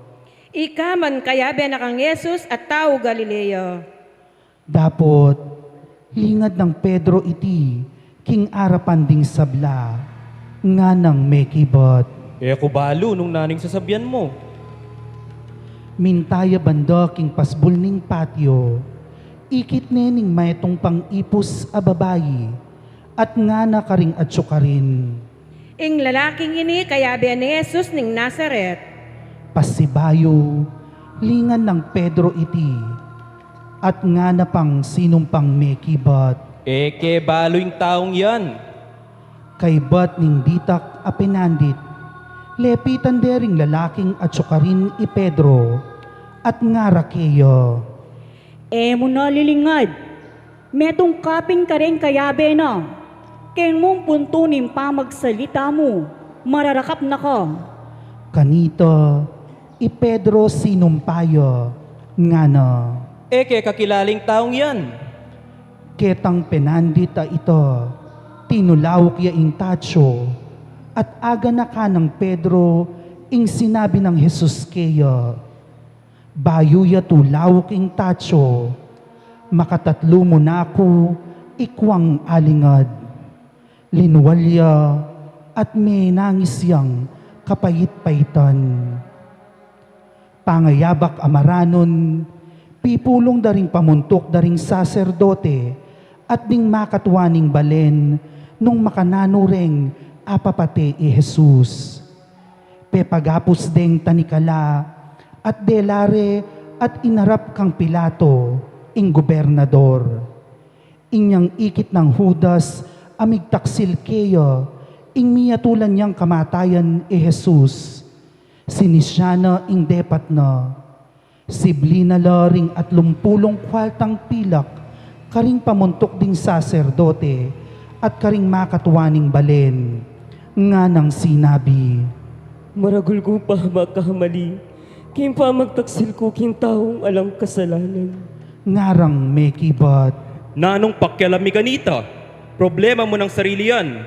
"Ika man kayabe na kang Jesus a tau Galilea." Dapot, lingad nang Pedro iti king arapan ding sabla, nganang mekibat, "E ku balu nung nanu ing sasabian mu." Minta ya banda king pasbul ning patio, ikit ne ning metung pang ipus a babai, at ngana karing atsu karin, "Ing lalaking ini kayabe na i Jesus ning Nazaret." Pasibayu, lingan nang Pedro iti, at ngana pang sinumpang mekibat, "E ke balu ing taung yan." Kaybat ning ditak a pinandit, lepitan de ring lalaking atsu karin i Pedro, at ngara keya, "E mu na lilingad, metung ka pin kareng kayabe na, keng mung puntu ning pamagsalita mu, mararakap na ka." Kanita, i Pedro sinumpa ya, ngana, "E ke kakilala ing taung yan." Ketang pinandit a ita, tinulauk ya ing tatsu, at aganakan nang Pedro ing sinabi nang Jesus keya. Bayu ya tulauk ing tatsu, makatatlu mu na ku ikwang alingad. Linwal ya at menangis yang Kapait-paitan. Pangayabak a maranun, pipulung da ring pamuntuk da ring saserdote at ding makatua ning balen nung makananu reng apapate i Jesus. Pepagapus deng tanikala at dela re at inarap kang Pilato, ing gobernador. Inyang ikit nang Judas a migtaksil keya ing miyatulan yang kamatayan i Jesus, sinisya na ing depat na. Sibli na la ring atlumpulung kualtang pilak karing pamuntuk ding saserdote at karing makatua ning balen, nganang sinabi, "Maragul kung pamakamali king pamagtaksil ku king taung alang kasalanan." Ngarang mekibat, "Nanung pakialam mi kanita? Problema mu nang sarili yan."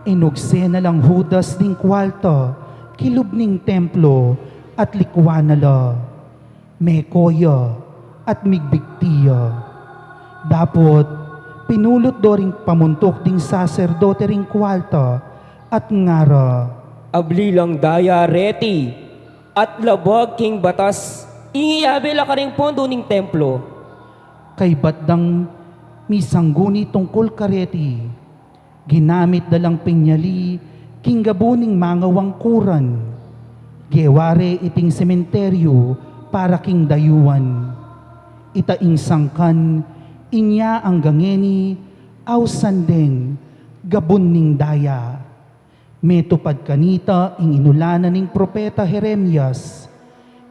Inugse na lang Judas ding kualta kilub ning templo at likwan na la. Meko ya at migbigti ya. Dapot pinulut do ring pamuntuk ding saserdote ring kualta at ngara, "Abli lang daya reti at labag king batas ing iabe la karing pondo ning templo." Kaybat dang misangguni tungkul kareti, ginamit da lang pinyali king gabu ning mangawang kuran. Gewa re iting sementeryu para king dayuan. Ita ing sangkan inya anggang ngeni ausan deng gabun ning daya. Metupad kanita ing inulanan ning propeta Jeremias.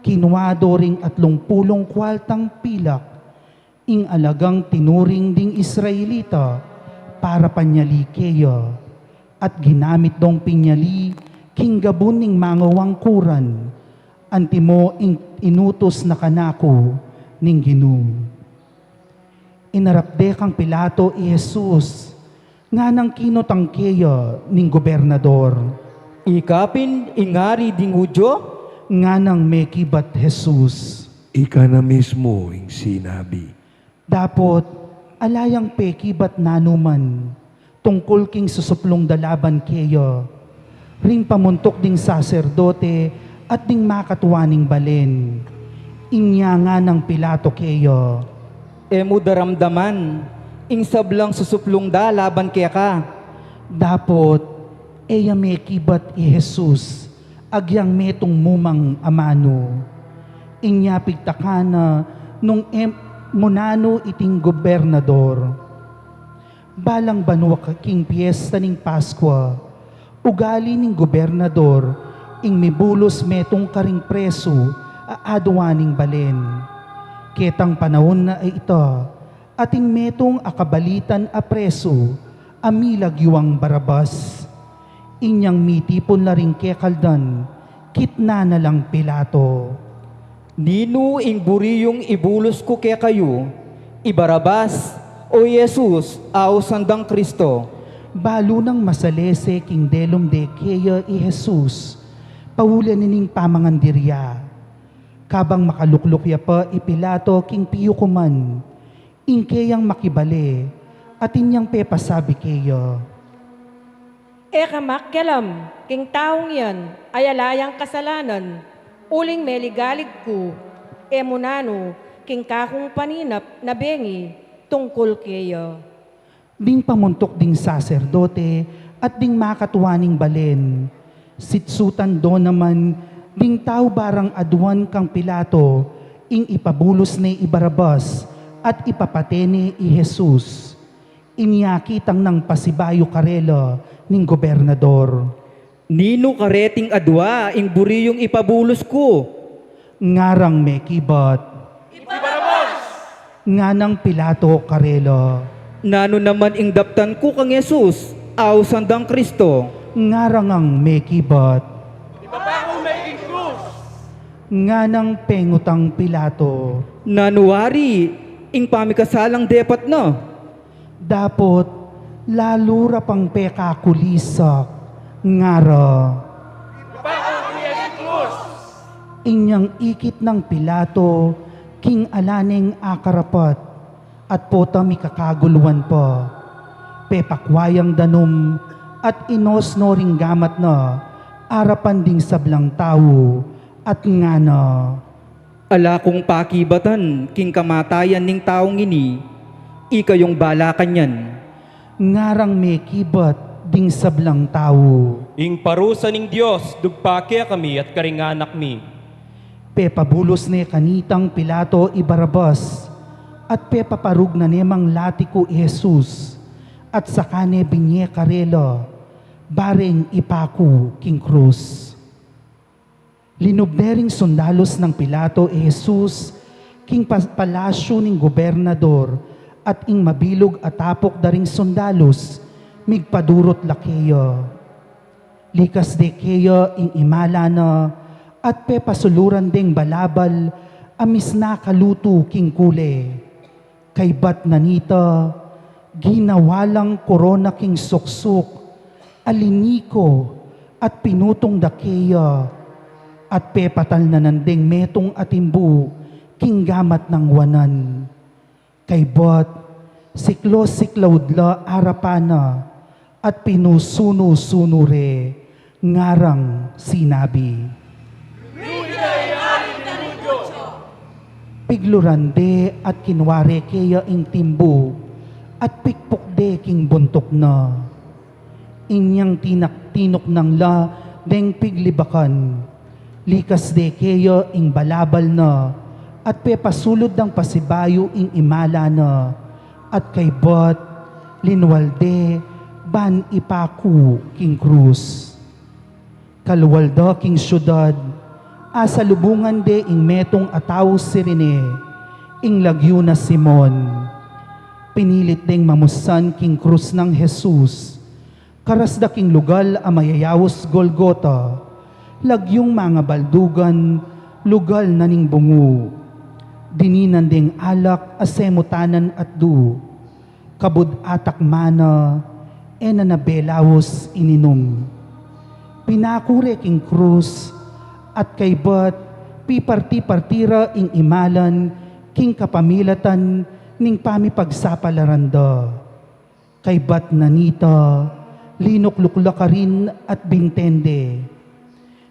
Kinua do ring atlumpulung kualtang pilak ing alagang tinuring ding Israelita para panyali keya, at ginamit dong pinyali king gabun ning mangawang kuran, antimo ing inutus na kanaku ning Ginu. Inarap de kang Pilato i Jesus, nganang kinutang keya ning gobernador, "Ika pin ing ari ding Judio?" Nganang mekibat Jesus, "Ika na mismu ing sinabi." Dapot ala yang pekibat nanuman tungkul king susuplung da laban keya ring pamuntuk ding saserdote at ding makatua ning balen. Inya nganang Pilato keya, "E mu daramdaman ing sablang susuplung da laban keka?" Dapot e ya mekibat i Jesus agyang metung mumang amanu. Inya pigtakan na nung e mu nanu iting gobernador. Balang banua king piesta ning Paskua, ugali ning gobernador ing mibulus metung karing presu a adua ning balen. Ketang panaun na a ita, atin metung a kabalitan a presu a milagyuang Barabas. Inyang mitipun la ring kekaldan, kitnan na lang Pilato, "Ninu ing buri yung ibulus ku kekayu, i Barabas o i Jesus a ausan dang Kristo?" Balu nang masalese king delum de keya i Jesus, pauli na ning pamangandirya. Kabang makalukluk ya pa i Pilato king piukuman, ing keyang makibale, atin yang pepasabi keya, "E ka makialam king taung yan a ala yang kasalanan, uling meligalig ku, e mu nanu king kakung paninap na bengi tungkul keya." Ding pamuntuk ding saserdote at ding makatua ning balen, sitsutan do naman ding tau barang aduan kang Pilato ing ipabulus ne i Barabas at ipapate ne i Jesus. Inya kitang nang pasibayu karela ning gobernador, "Ninu kareting adua ing buri yung ipabulus ku?" Ngarang mekibat, "I Barabas!" Nganang Pilato karela, "Nanu naman ing daptan ku kang Jesus a ausan dang Kristo?" Ngarang mekibat, "Ibaba mu me king krus!" Nganang pengutang Pilato, "Nanu wari ing pamikasalang depat na?" Dapot lalu ra pang pekakulisak, ngara, "Ibaba mu ya king krus!" Inyang ikit nang Pilato king ala neng akarapat, at pota mikakaguluan pa. Pepakwa yang danum at inos no ring gamat na arapan ding sablang tau, at ngana, "Ala kung pakibatan king kamatayan ning taung ini, ikayung bala kanyan." Ngarang mekibat ding sablang tau, "Ing parusa ning Dios dugpa kekami at karing anak mi." Pepabulus ne kanitang Pilato i Barabas, at pepaparugnan ne mang latiku i Jesus, at saka ne binye karela, bareng ipaku king krus. Linub ne ring sundalus nang Pilato i Jesus king pa-, palasyu ning gobernador, at ing mabilug a tapuk da ring sundalus migpadurut la keya. Likas de keya ing imala na, at pepasuluran deng balabal a misna kalutu king kule. Kaybat na nita, ginawa lang korona king suksuk a liniko, at pinutung da keya, at pepatalnanan deng metung a timbu king gamat nang wanan. Kaybat, siklo-siklaud la arapan na, at pinusunu-sunu re, ngarang sinabi, pigluran de at kinua re keya ing timbu, at pikpuk de king buntuk na. Inyang tinak-, tinuknang la deng piglibakan, likas de keya ing balabal na, at pepasulud dang pasibayu ing imala na, at kaybat, linwal de ban ipaku king krus. Kalwal da king syudad, asalubungan de ing metung a tau Cirene, ing lagyu na Simon. Pinilit deng mamusan king krus nang Jesus. Karas da king lugal a mayayaus Golgota, lagyung mangabaldugan, lugal na ning bungu. Dininan deng alak a semutanan at du. Kabud atak mana, e na na belaus ininum. Pinaku re king krus, at kaybat piparti-parti ra ing imalan king kapamilatan ning pamipagsapalaran da. Kaybat na nita, linukluk la karin at binten de.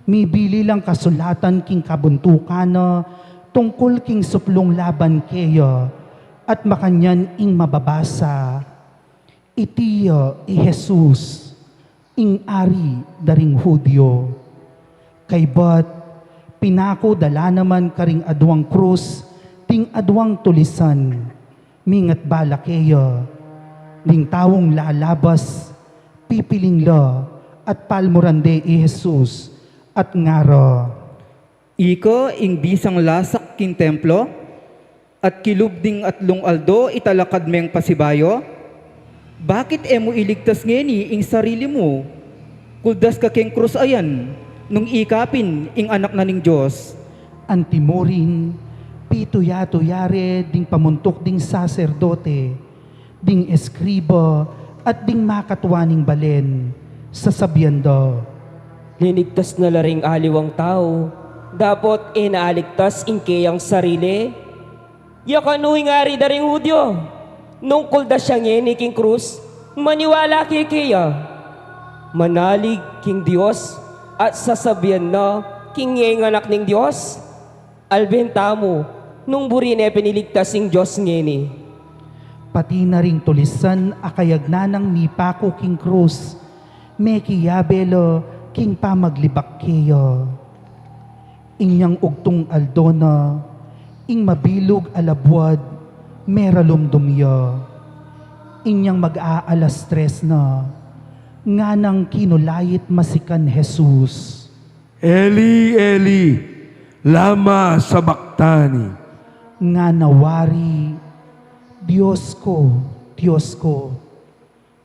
Mibili lang kasulatan king kabuntukan na tungkul king suplung laban keya, at makanyan ing mababasa, "Iti ya i Jesus, ing Ari da ring Judio." Kaybat, pinaku da la naman karing aduang krus ding aduang tulisan, mingat bala keya. Ding taung lalabas, pipiling la, at palmuran de i Jesus, at ngara, "Ika ing bisang lasak king templo, at kilub ding atlung aldo italakad meng pasibayu? Bakit e mu iligtas ngeni ing sarili mu? Kuldas ka king krus ayan, nung ika pin ing Anak na ning Dios." Antimurin, pituya-tuya re ding pamuntuk ding saserdote, ding eskriba, at ding makatua ning balen, sasabian da, "Linigtas na la ring aliwang tau, dapot e na aligtas ing keyang sarili? Ya kanu ing Ari da ring Judio? Nung kuldas ya ngeni king krus, maniwala ke keya. Manalig king Dios, at sasabian na king iya ing Anak ning Dios? Alben tamu, nung buri ne pin iligtas ing Dios ngeni." Pati na ring tulisan a kayagnan nang mipaku king krus, mekiyabe la king pamaglibak keya. Inyang ugtung aldo na, ing mabilug a labuad, meralumdum ya. Inyang mag-aalas tres na, nganang kinulait masikan Jesus, "Eli, Eli, lama sabachthani?" Ngana wari, "Dios ku, Dios ku,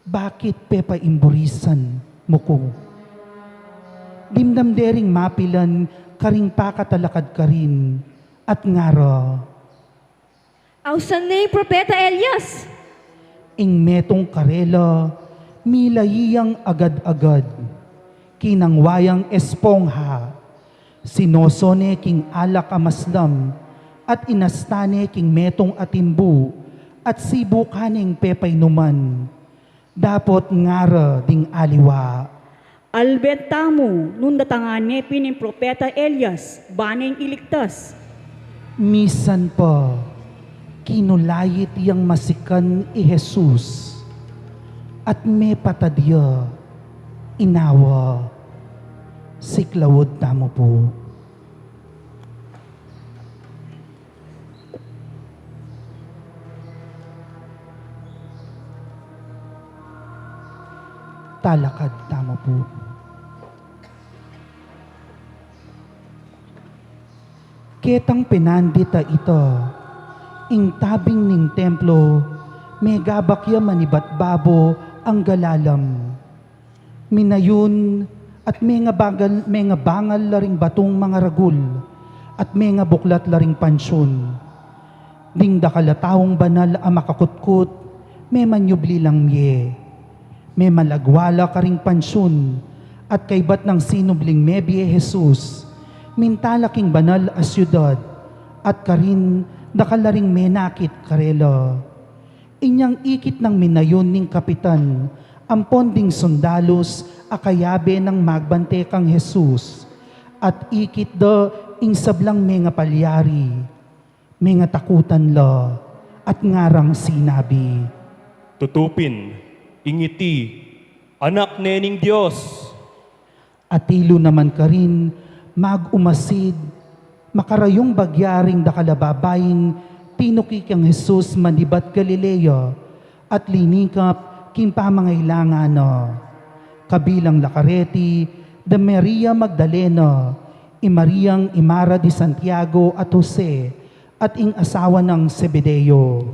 bakit pepaimburisan mu ku?" Dimdam de ring mapilan karing pakatalakad karin, at ngara, "Ausan ne ing propeta Elias." Ing metung karela, milayi yang agad-agad. Kinangwa yang espongha, sinoso ne king alak a maslam, at inasta ne king metung a timbu, at sibukan neng pepainuman. Dapot ngara ding aliwa, Alben tamu, nung datangan ne pin ing propeta Elias, ba neng iligtas? Misan pa, kinulait yang masikan i Jesus, at mepatad ya, inawa, siklaud tamu pu. Talakad tamu pu. Ketang penandit a ita, ing tabing ning templo, megabak ya manibat babo angga lalam. Minayun at mengabangal, mengabangal la ring batung mangaragul, at mengabuklat la ring pansyun. Ding dakal a taung banal a makakutkut, memanyubli lang mie. Memalagwa la karing pansyun, at kaybat nang sinubling mebie Jesus, minta la king banal a siudad, at karin dakal la ring menakit karela. Inyang ikit nang minayun ning kapitan ampon ding sundalus a kayabe nang magbante kang Jesus, at ikit da ing sablang mengapalyari, mengatakutan la, at ngarang sinabi, "Tutu pin, ing iti, Anak ne ning Dios." Atilu naman karin, magumasid, makarayung bagya ring dakal a babaing tinuki kang Jesus manibat Galilea, at linikap king pamangailangan na. Kabilang la kareti da Maria Magdalena, i Mariang imara di Santiago at Jose, at ing asawa nang Zebedeo.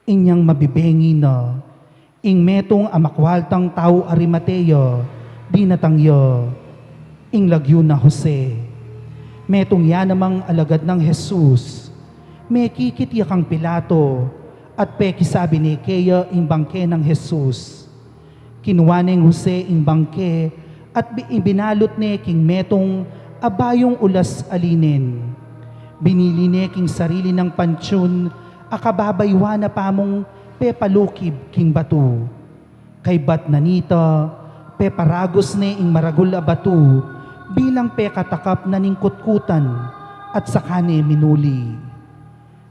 Inyang mabibengi na, ing metung a makualtang tau Arimatea, dinatang ya, ing lagyu na Jose. Metung ya namang alagad nang Jesus. Mekikit ya kang Pilato, at pekisabi ne keya ing bangke nang Jesus. Kinua neng Jose ing bangke, at bi-, ibinalut ne king metung a bayung ulas a linen. Binili ne king sarili nang pansyun a kababaywan a pamung pepalukib king batu. Kaybat na nita, peparagus ne ing maragul a batu bilang pekatakap na ning kutkutan, at saka ne minuli.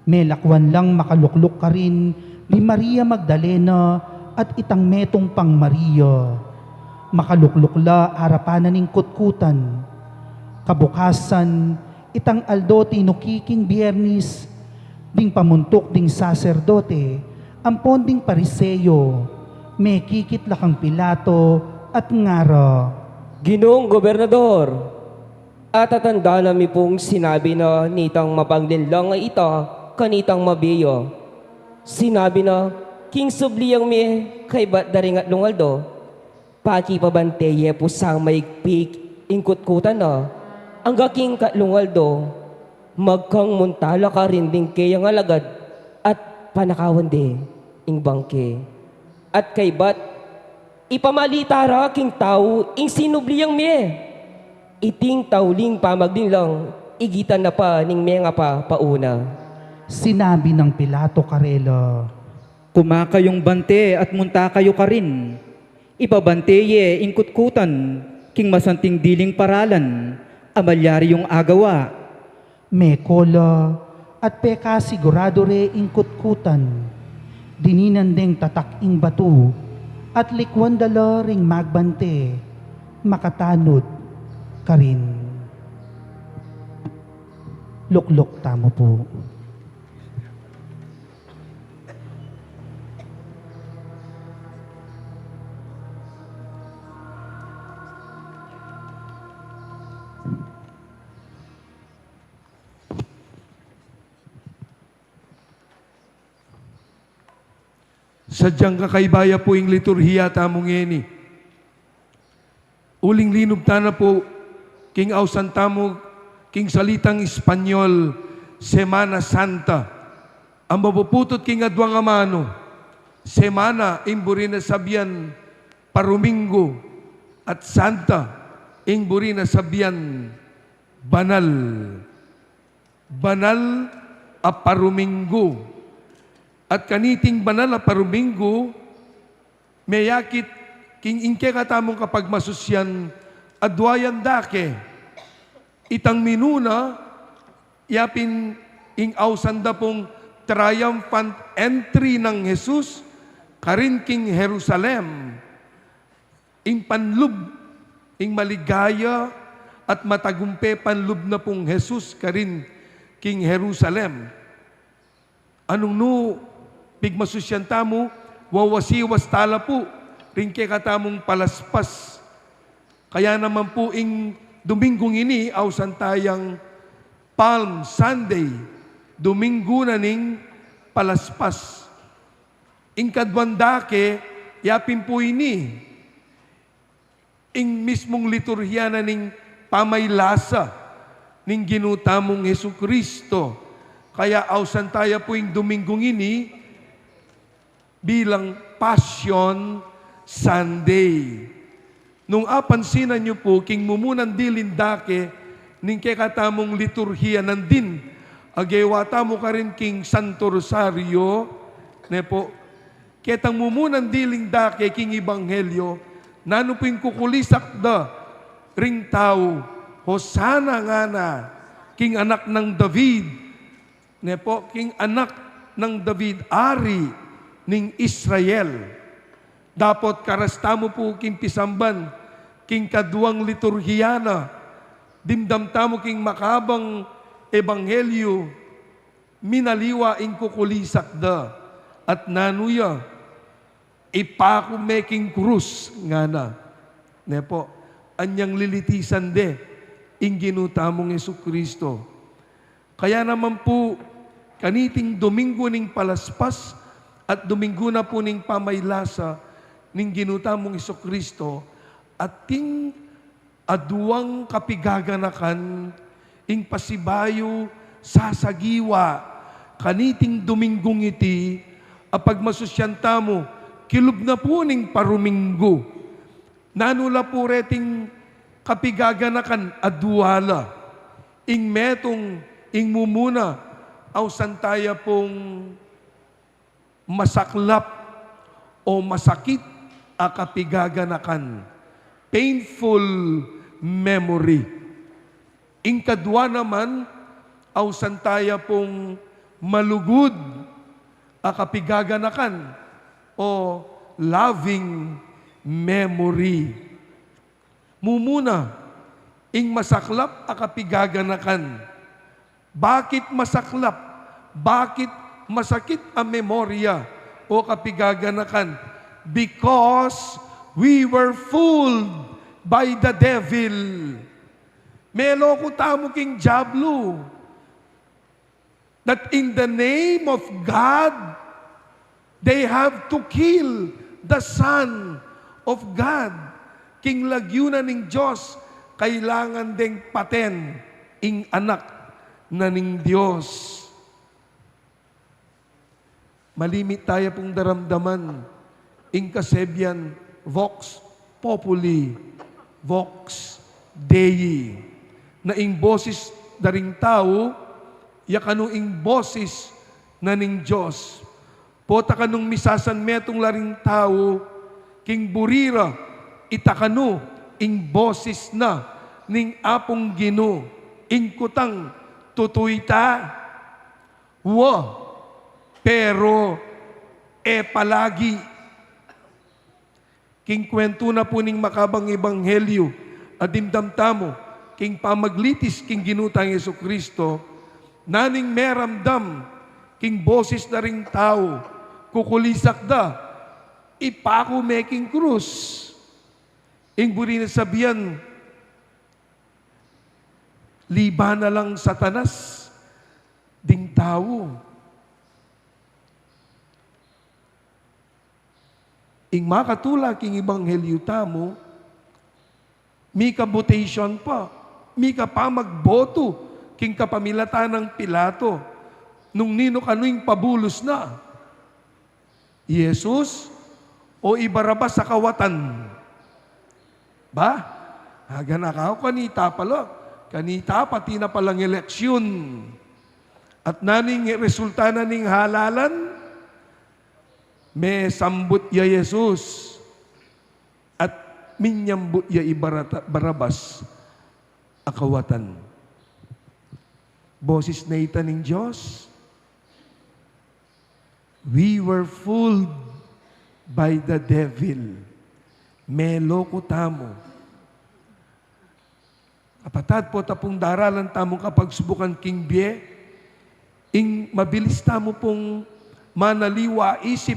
Melakwan lang makalukluk karin di Maria Magdalena at itang metung pang Maria. Makalukluk la arapan na ning kutkutan. Kabukasan, itang aldo tinuki king Biernis, ding pamuntuk ding saserdote ampon ding Pariseo, mekikit la kang Pilato at ngara, "Ginung Gobernador, atatandanan mi pung sinabi na nitang mapaglinlang a ita kanitang mabie ya. Sinabi na, king subli yang mie kaybat da ring atlung aldo, pakipabante ye pu sang maigpit ing kutkutan na, angga king katlung aldo, magkang munta la karin ding keyang alagad at panakawan de ing bangke. At kaybat, ipamalita ra king tau ing sinubli yang mie. Iting tauling pamaglinlang, igitan na pa ning mengapapauna." Sinabi nang Pilato karela, "Kuma kayung bante at munta kayu karin. Ipabante ye ing kutkutan king masanting diling paralan a malyari yung agawa." Meko la at pekasigurado re ing kutkutan. Dininan deng tatak ing batu at likwan da la ring magbante, makatanud karin. Lukluk tamu pu. Sadyang kakaiba ya pu ing liturhiya tamu ngeni. Uling linub ta na pu king ausan tamu king salitang Espanyol, Semana Santa. Ang mapuputut king aduang amanu, Semana, ing buri na sabian Paruminggu, at Santa, ing buri na sabian Banal. Banal a Paruminggu. At kaniting Banal a Paruminggu, meyakit King ing kekatamung kapagmasusyan, adwa yang dake. Itang minuna, yapin ing ausan da pung triumphant entry nang Jesus karin king Jerusalem. Ing panlub, ing maligaya at matagumpe panlub na pung Jesus karin king Jerusalem. Anung nu pigmasusyan tamu, wawasiwas tala pu ring kekatamung palaspas. Kaya naman pu ing Dominggung ini, ausan tayang Palm Sunday, Dominggu na ning Palaspas. Ing kaduang dake, yapin pu ini ing mismung liturhiya na ning pamaylasa ning Ginu tamung Jesucristo. Kaya ausan taya pu ing Dominggung ini bilang Passion Sunday. Nung apansinan yu pu, king mumunang diling dake ning kekatamung liturhiya nandin a gewa tamu karin king Santo Rosario, ne pu, ketang mumunang diling dake king Ebanghelyo, nanu pu ing kukulisak da ring tau? "Hosana," ngana, "king anak nang David." Ne pu, king anak nang David, ari ning Israel. Dapot karas tamu pu king pisamban, king kaduang liturhiya na, dimdam tamu king makabang Ebanghelyo, minaliwa ing kukulisak da, at nanu ya, "Ipaku me king krus," ngana. Ne pu, anyang lilitisan de ing Ginu tamung Jesucristo. Kaya naman pu, kaniting Dominggu ning Palaspas at Dominggu na pu ning pamaylasa ning Ginu tamung Jesucristo, ating aduang kapigaganakan ing pasibayu sasagiwa kaniting Dominggung iti a pagmasusyan tamu, kilub na pu ning paruminggu. Nanu la pu reting kapigaganakan? Adua la. Ing metung, ing mumuna, ausan taya pung masaklap o masakit a kapigaganakan, painful memory. Ing kadua naman, ausan taya pung malugud a kapigaganakan o loving memory. Mumuna, ing masaklap a kapigaganakan. Bakit masaklap? Bakit masakit a memorya o kapigaganakan? Because we were fooled by the devil. Meloku tamu king diablo. That in the name of God, they have to kill the Son of God. King lagyu na ning Dios, kailangan deng paten ing Anak na ning Dios. Malimit taya pung daramdaman ing kasebian, vox populi, vox Dei, na ing bosis da ring tau, ya kanu ing bosis na ning Dios. Pota kanung misasanmetung la ring tau, king buri ra, ita kanu ing bosis na ning Apung Ginu, ing kutang, tutu ita? Wa, pero e palagi. King kuwentu na pu ning makabang ebanghelyu a dimdam tamu, king pamaglitis king Ginu tang Jesucristo, naning meramdam king bosis da ring tau, kukulisak da, "Ipaku me king krus." Ing buri na sabian, "Liban na lang, Satanas, ding tau." Ing makatula king ebanghelyu tamu, mika votation pa, mika pamagbotu king kapamilatan nang Pilato, nung ninu kanu ing pabulus na, i Jesus o i Barabas a kawatan? Ba? Aganaka ku, kanita pa la, kanita pa, atin na palang eleksyun. At nanu ing resulta na ning halalan? Mesambut ya i Jesus. minyambut ya i Barata-, Barabas a kawatan. Boses na ita ning Dios, "We were fooled by the devil." Meloku tamu. Kapatad, pota pung daralan tamung kapagsubukan king bie, ing mabilis tamu pung manaliwa isip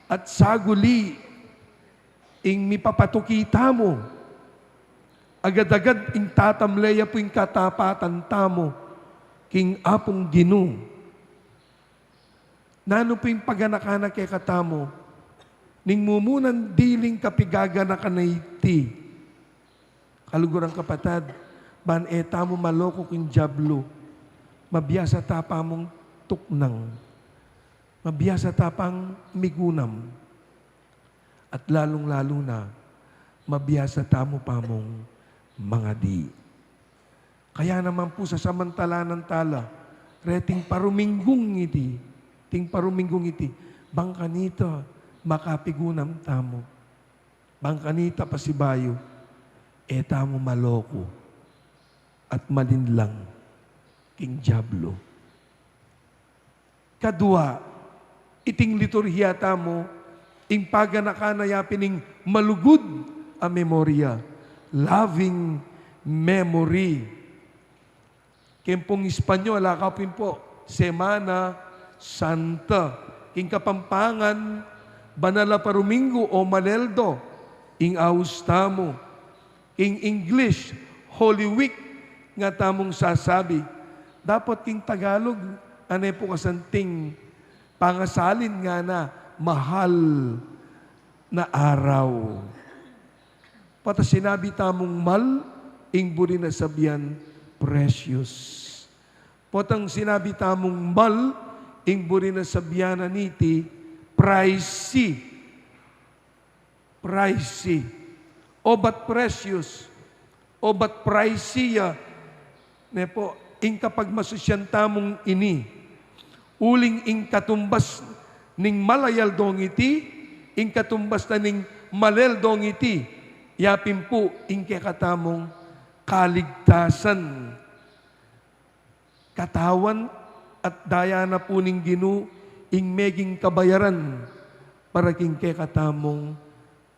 at saguli ing mipapatuki tamu. Agad-agad ing tatamle ya pu ing katapatan tamu king Apung Ginu. Nanu pu ing paganakan na kekatamu ning mumunan diling kapigaganakan na iti? Kaluguran, kapatad, ban e tamu maloku king diablu, mabiasa ta pamung tuknang, mabiasa ta pang migunam, at lalung-lalu na, mabiasa tamu pamung mangadi. Kaya naman pu, sasamantalanan tala reting paruminggung iti, ting paruminggung iti, bang kanita makapigunam tamu, bang kanita pasibayu, e tamu maloku at malinlang king diablu. Kadua, iting liturhiya tamu, ing paganakan na ya pin ning malugud a memoria, loving memory. King pung Espanyol, aka pin pu, Semana Santa. King Kapampangan, Banal a Paruminggu o Maleldo ing aus tamu. King English, Holy Week nga tamung sasabi. Dapot king Tagalog, ane pu kasanting pangasalin ngana, Mahal na Araw. Pota sinabi tamung mal, ing buri na sabian precious. Potang sinabi tamung mal, ing buri na sabian na niti pricey. Pricey. Obat precious, obat pricey ya, ne pu, ing kapagmasusyan tamung ini. Uling ing katumbas ning malayaldong iti, ing katumbas na ning maleldong iti, ya pin pu ing kekatamung kaligtasan. Katawan at daya na pu ning Ginu ing meging kabayaran para king kekatamung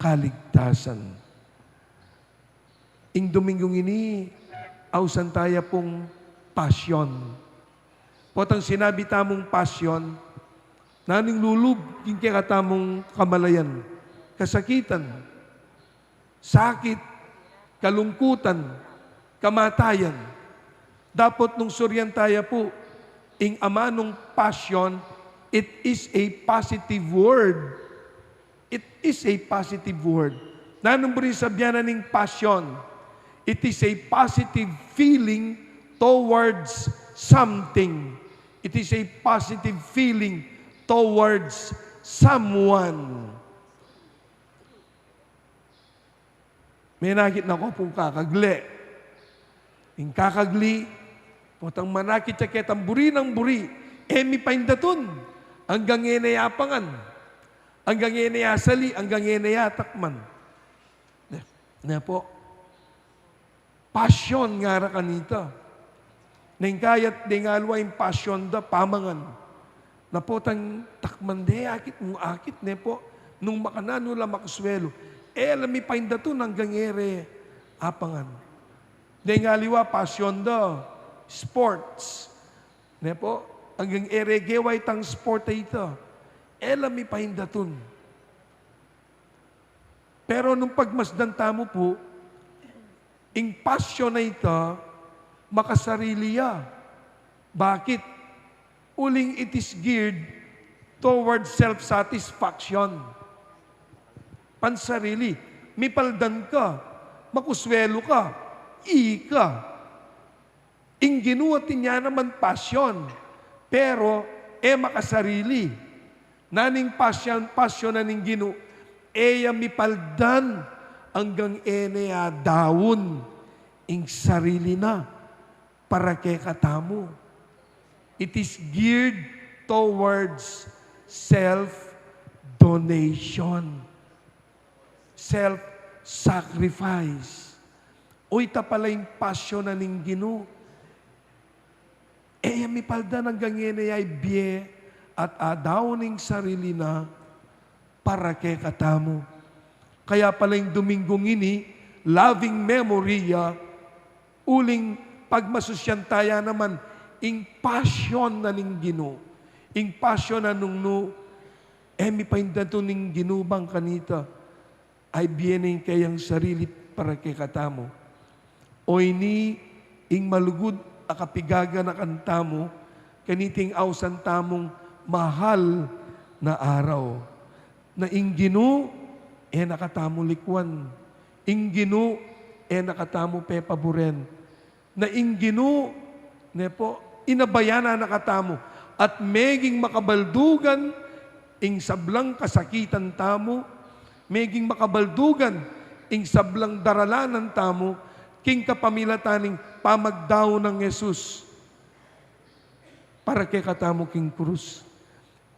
kaligtasan. Ing Dominggung ini, ausan taya pung Pasyon. Potang sinabi tamung Pasyon, nanu ing lulub king kekatamung kamalayan? Kasakitan, sakit, kalungkutan, kamatayan. Dapot nung surian taya pu ing amanung Pasyon, it is a positive word. It is a positive word. Nanung buri sabian na ning passion? It is a positive feeling towards something. It is a positive feeling towards someone. Menakit na ko pung kakagli. Ing kakagli, potang manakit ya ketang buri nang buri, e mipaindatun anggang e ne apangan, anggang e ne asali, anggang e ne atakman. Ne, ne pu. Passion ngara kanita. Neng kayat deng aliwa ing passion da pamangan. Na potang takman de, akit mu akit, ne pu, nung makananu la makuswelu. E la mipaindatun anggang e re apangan. Deng aliwa passion da sports. Ne pu, anggang e re gewa itang sport a ita. E la mipaindatun. Pero nung pagmasdan tamu pu, ing passion a ita, makasarili ya. Bakit? Uling it is geared towards self-satisfaction. Pansarili. Mipaldan ka, makuswelu ka, ika. Ing Ginu atin ya naman passion, pero e makasarili. Nanu ing passion, passion na ning Ginu? E ya mipaldan anggang e ne adaun ing sarili na para kekatamu. It is geared towards self-donation. Self, sacrifice. O ita pala ing passion na ning Ginu. E ya mipaldan anggang ngeni ya ibie at adaun ing sarili na para kekatamu. Kaya pala ing Dominggung ini, loving memory ya, uling pagmasusyan taya naman ing passion na ning Ginu. Ing passion na nung nu, e mipainda tu ning Ginu bang kanita, ay bie ne ing keyang sarili para kekatamu. O ini ing malugud a kapigaganakan tamu, kaniting ausan tamung mahal na araw. Na ing Ginu, e na katamu likwan. Ing Ginu, e na katamu pepaburen. Na ing Ginu, ne po, inabayanan na katamu, at meging makabaldugan ing sablang kasakitan tamu, meging makabaldugan ing sablang daralanan tamu, king kapamilatan ning pamagdaun nang Jesus para kekatamu king krus.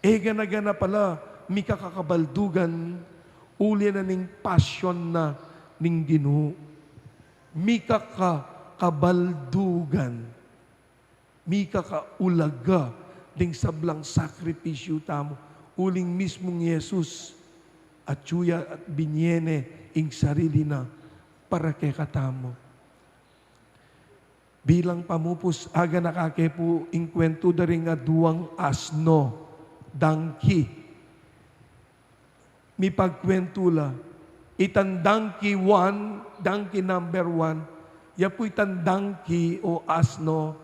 E gana-gana pala, mikakakabaldugan, uli na ning passion na ning Ginu. Mikakakabaldugan, mikakaulaga ding sablang sakripisyu tamu, uling mismung Jesus, atyu ya at binie ne ing sarili na para kekatamu. Bilang pamupus, aganaka ke pu ing kwentu da ring aduang asno, donkey. Mipagkwentu la, itang donkey one, donkey number one, ya pu itang donkey o asno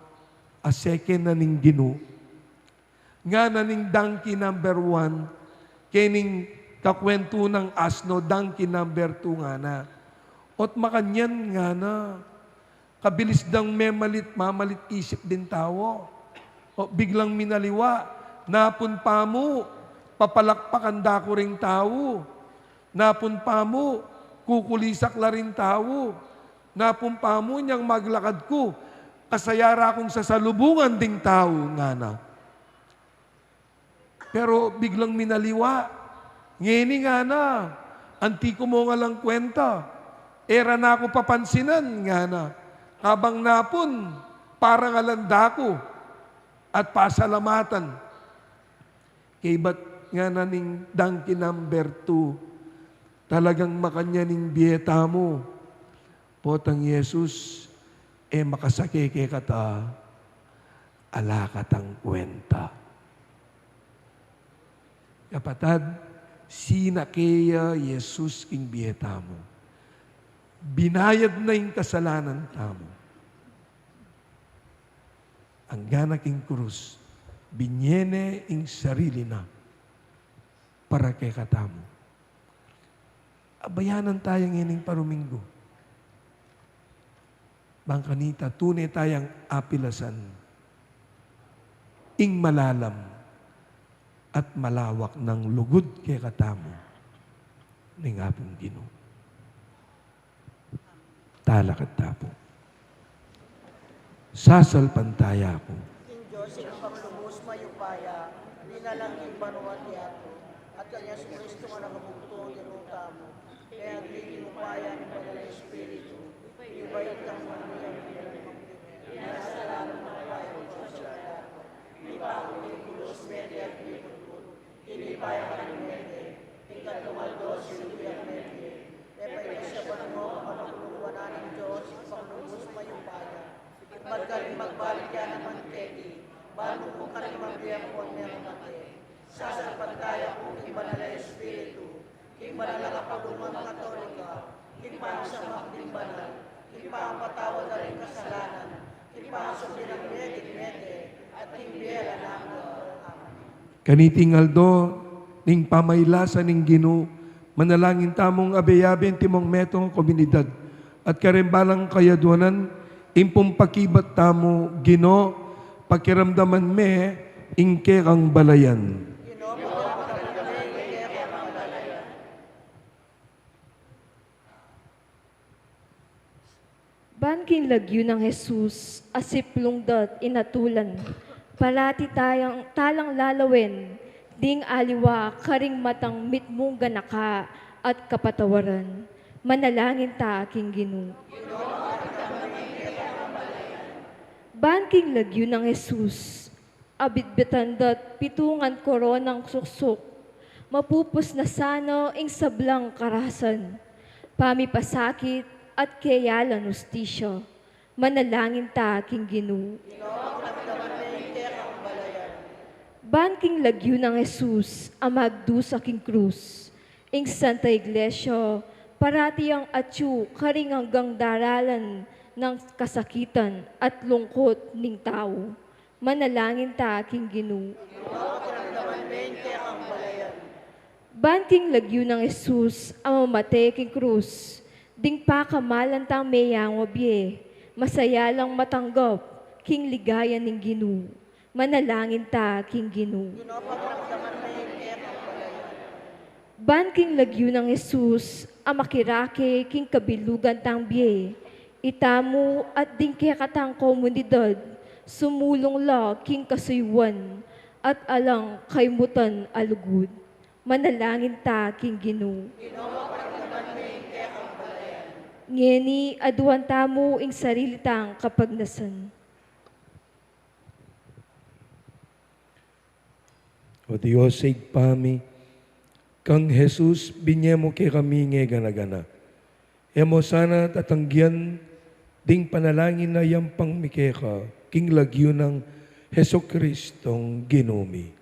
a second na ning Ginu. Ngana ning donkey number one, kening kakwentu nang asno, donkey number two ngana. Ot makanyan ngana, kabilis dang memalit, mamalit isip ding tau. O, biglang minaliwa, napun pamu, papalakpakan da ku ring tau. Napun pamu, kukulisak la ring tau. Napun pamu, inyang maglakad ku, kasaya ra kung sasalubungan ding tau, ngana. Pero biglang minaliwa. Ngeni, ngana, anti ku mu ngan lang kwenta. E ra na ku papansinan, ngana. Kabang napun, parangalan da ku at pasalamatan. Kaybat ngana ning donkey number two, talagang makanyan ing bie tamu. Potang Jesus, e makasake kekata, ala katang kwenta. Kapatad, sinake ya Jesus king bie tamu. Binayad na ing kasalanan tamu. Angga na king krus, binie ne ing sarili na para kekatamu. Abayanan taya ngening paruminggu. Bang kanita, tune tayang apilasan ing malalam at malawak nang lugud kekatamu ning Apung Ginu. Talakad ta pu. Sasalpantaya ku. Ing Dios, ing Ibpang lubus mayupaya, linalang ing banua at yatu, at kang Jesucristo a anak a bugtung a Ginu tamu, meyari king upaya ning Banal a Espiritu, mibait kang Maria, Birhen Mayor, pinasalamat ning Dios, mipako king krus, mete at mibutbut, tinipa ya karing mete, ing katlung aldo sinubli yang mete, mepaitas ya banua, pamaglulugud na ning Dios, Ibpang lubus mayupaya. At magkaring magbalik ya naman keti, ban mukun karing mabie ampon mete. Sasalpantaya ku king Banal a Espiritu, king Banal a Kapagulungan Katolika, king pamisamak ding banal, king pamapatawad da ring kasalanan, king pangasubli nang mie king mete, at king bie alang angga. Amen. Kaniting aldo ning pamailasan ning Ginu, manalangin tamung abe-abe ing timung metung a komunidad, at kareng balang kayadwanan, ing pumpakibat tamu, Ginu, pakiramdaman me ing kekang balayan. Ban king lagyu nang Jesus a siplung da't inatulan, parati tayang talang lalawen ding aliwa karing matang mitmung ganaka at kapatawaran. Manalangin ta king Ginu. Ban king lagyu nang Jesus, abitbitan da't pitungan koronang suksuk, mapupus na sana ing sablang karasan, pamipasakit at keyalan hustisya. Manalangin ta king Ginu. Ban king lagyu nang Jesus a magdusa king krus, ing Santa Iglesia, parati yang atyu karing anggang daralan nang kasakitan at lungkut ning tau. Manalangin ta king Ginu. Ban king lagyu nang Jesus a mamate king krus, ding pakamalan tang meyangu a bie, masaya lang matanggap king ligaya ning Ginu. Manalangin ta king Ginu. Ban king lagyu nang Jesus a makirake king kabilugan tang bie, itamu at ding kekatang komunidad, sumulung la king kasuyuan at alang kaymutan a lugud. Manalangin ta king Ginu. Ngeni, aduan tamu ing sarili tang kapagnasan. O Dios, Ibpa mi, kang Jesus binye mu kekami ing gana-gana. E mu sana tatanggian ding panalangin a yampang mi keka, king lagyu nang Jesucristong Ginu mi.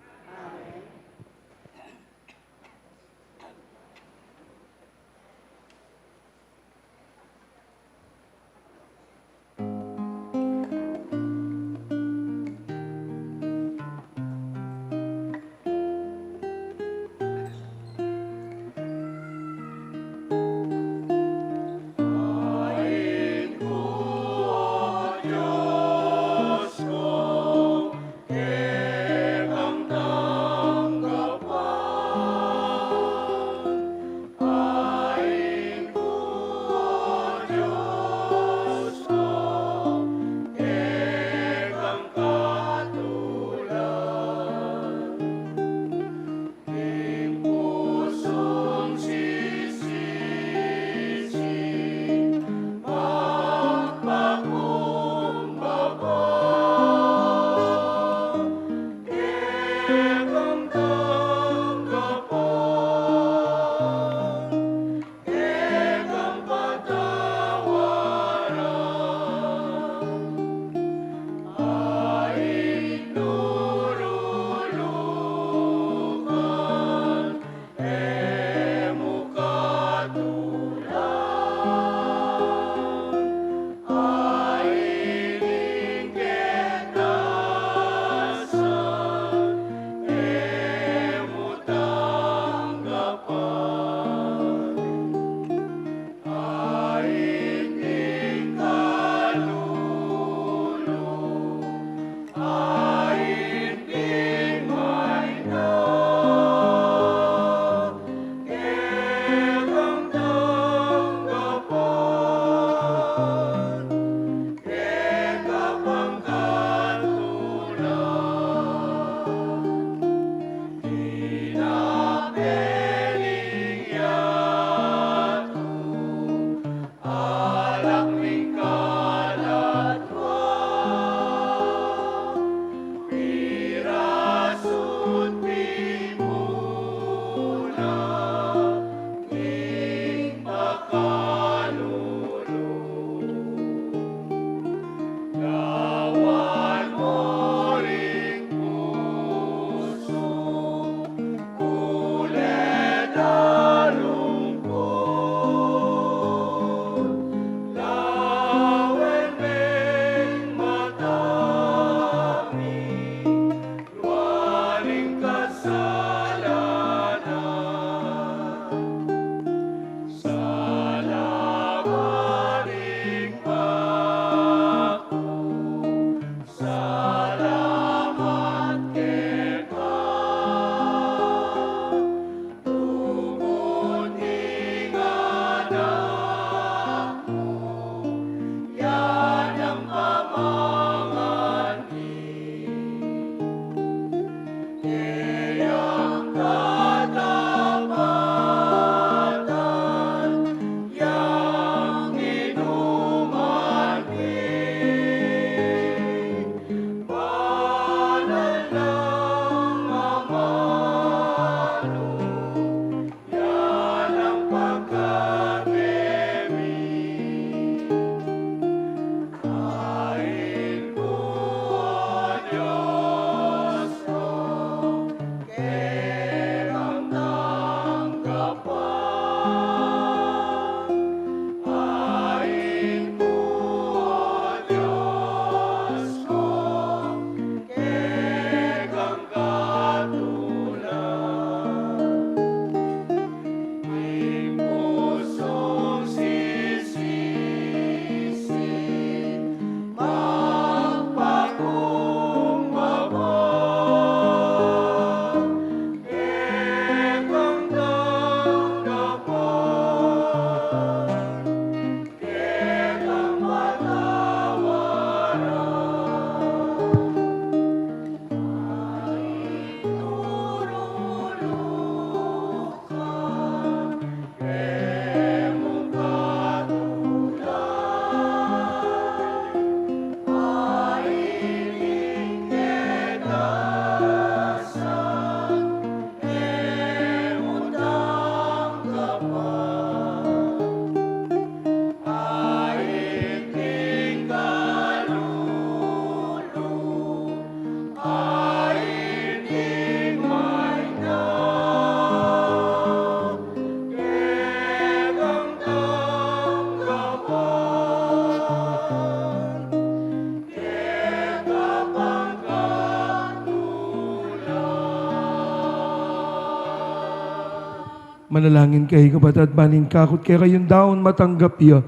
Manalangin kayu, kapatad, ban ing kakut kekayung daun matanggap ya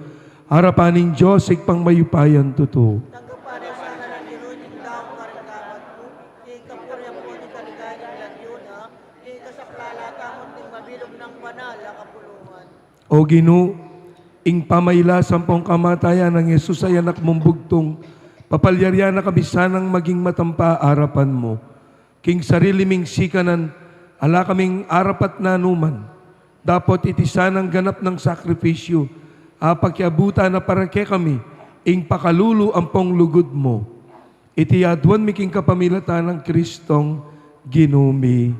arapan ning Dios, Ibpang mayupayang tutu. Tanggapan na sana ning Ginung daun karing gamat mu, king kapurian ampon king kaligayan ning lagyu na, king kasaplalan tamu ning mabilug nang banal a kapulungan. O Ginu, ing pamailas ampon kamatayan nang Jesus a Anak mung bugtung, papalyarian na kami sanang maging matampa arapan mu. King sarili ming sikanan, ala kaming arapat nanu man, dapot iti sanang ganap nang sakrifisyu a pakiabutan na para kekami ing pakalulu ampong lugud mu. Iti aduan mi king kapamilatan nang Kristong Ginu mi.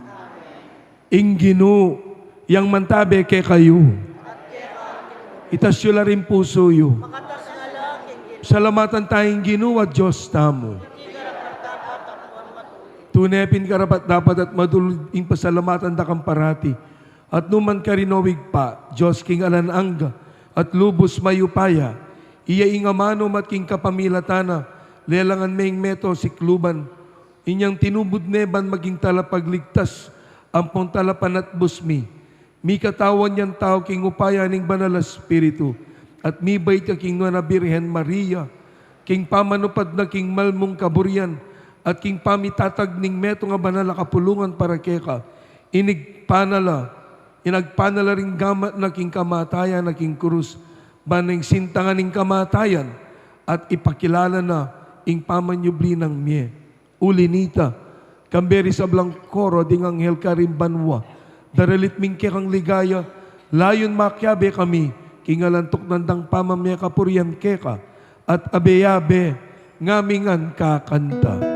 Ing Ginu yang mantabe kekayu. Itas yu la ring pusu yu. Salamatan taya ing Ginu a Dios tamu. Tune pin karapat-dapat at madulid ing pasalamatan da kang parati at nukarin man, O Ibpa, Dios king alang angga at lubus mayupaya. Iya ing amanu at king kapamilatan na, lelangan me ing mabilug a sikluban, inyang tinubud ne ban maging talapagligtas ampon talapanatbus mi. Mikatawan yang tau king upaya ning Banal a Espiritu, at mibait ya king Nuan a Birhen Maria, king pamanupad na king malmung kaburian, at king pamitatag ning metung a banal a kapulungan para keka, inagpan na la, inagpan na la ring gamat na king kamatayan a king krus, ban ing sintangan ning kamatayan, at ipakilala na ing pamanyubli nang mie. Uli nita, kambe ring sablang koro ding anghel karin banua, daralit mi ing kekang ligaya, layun makiabe kami king alang tuknang dang pamamikapurian keka, at abe-abe ngan mi ngan kakanta.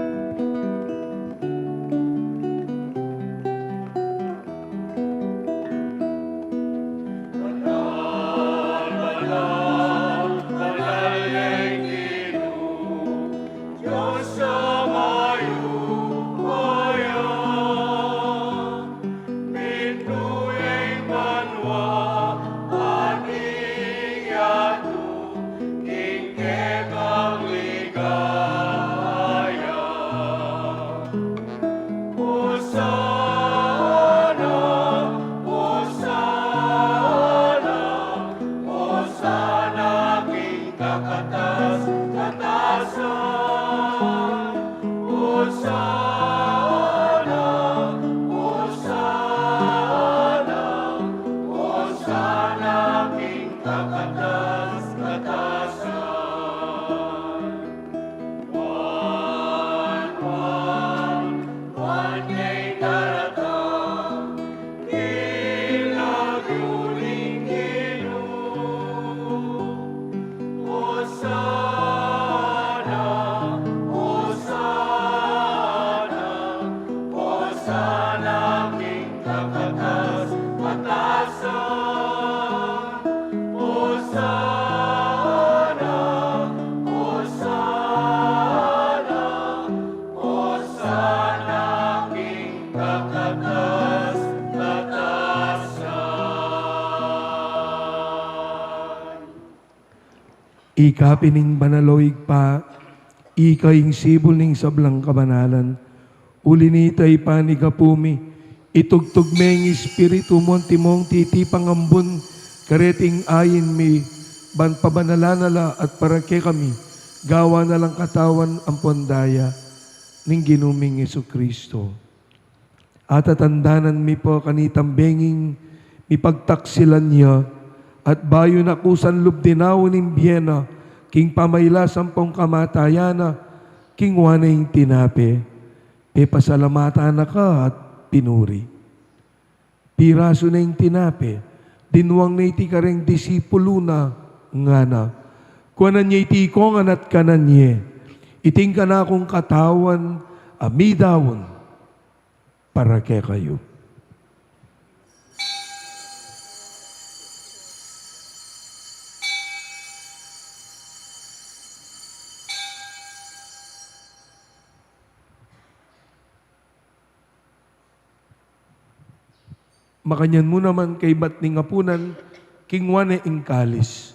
Hosana, Hosana, Hosana king kakatas-katasan. Hosana, Hosana, Hosana king kakatas-katasan. Hosana, Hosana king kakatas-katasan. Ika pin ing banal, o Ibpa, ika ing sibul ning sablang kabanalan. Uli na nita, Ibpa, ing gapu mi, itugtug me ing Espiritu mu antimong titipang ambun kareting ain mi, ban pabanalan na la at para kekami gawan na lang katawan ampon daya ning Ginu ming Jesucristo. Atatandanan mi pu kanitang benging mipagtaksilan ya, at bayu na kusan lub dinaun ing bie na king pamailas ampong kamatayan na, kinua ne ing tinape, pepasalamatan na ka at pinuri. Pirasu ne ing tinape, dinwang ne iti kareng disipulu na, ngana: Kuanan ye iti ikongan at kanan ye. Iti ing kanakung katawan a midaun para kekayu. Makanyan mu naman kaibat ning apunan, kinua ne ing kalis.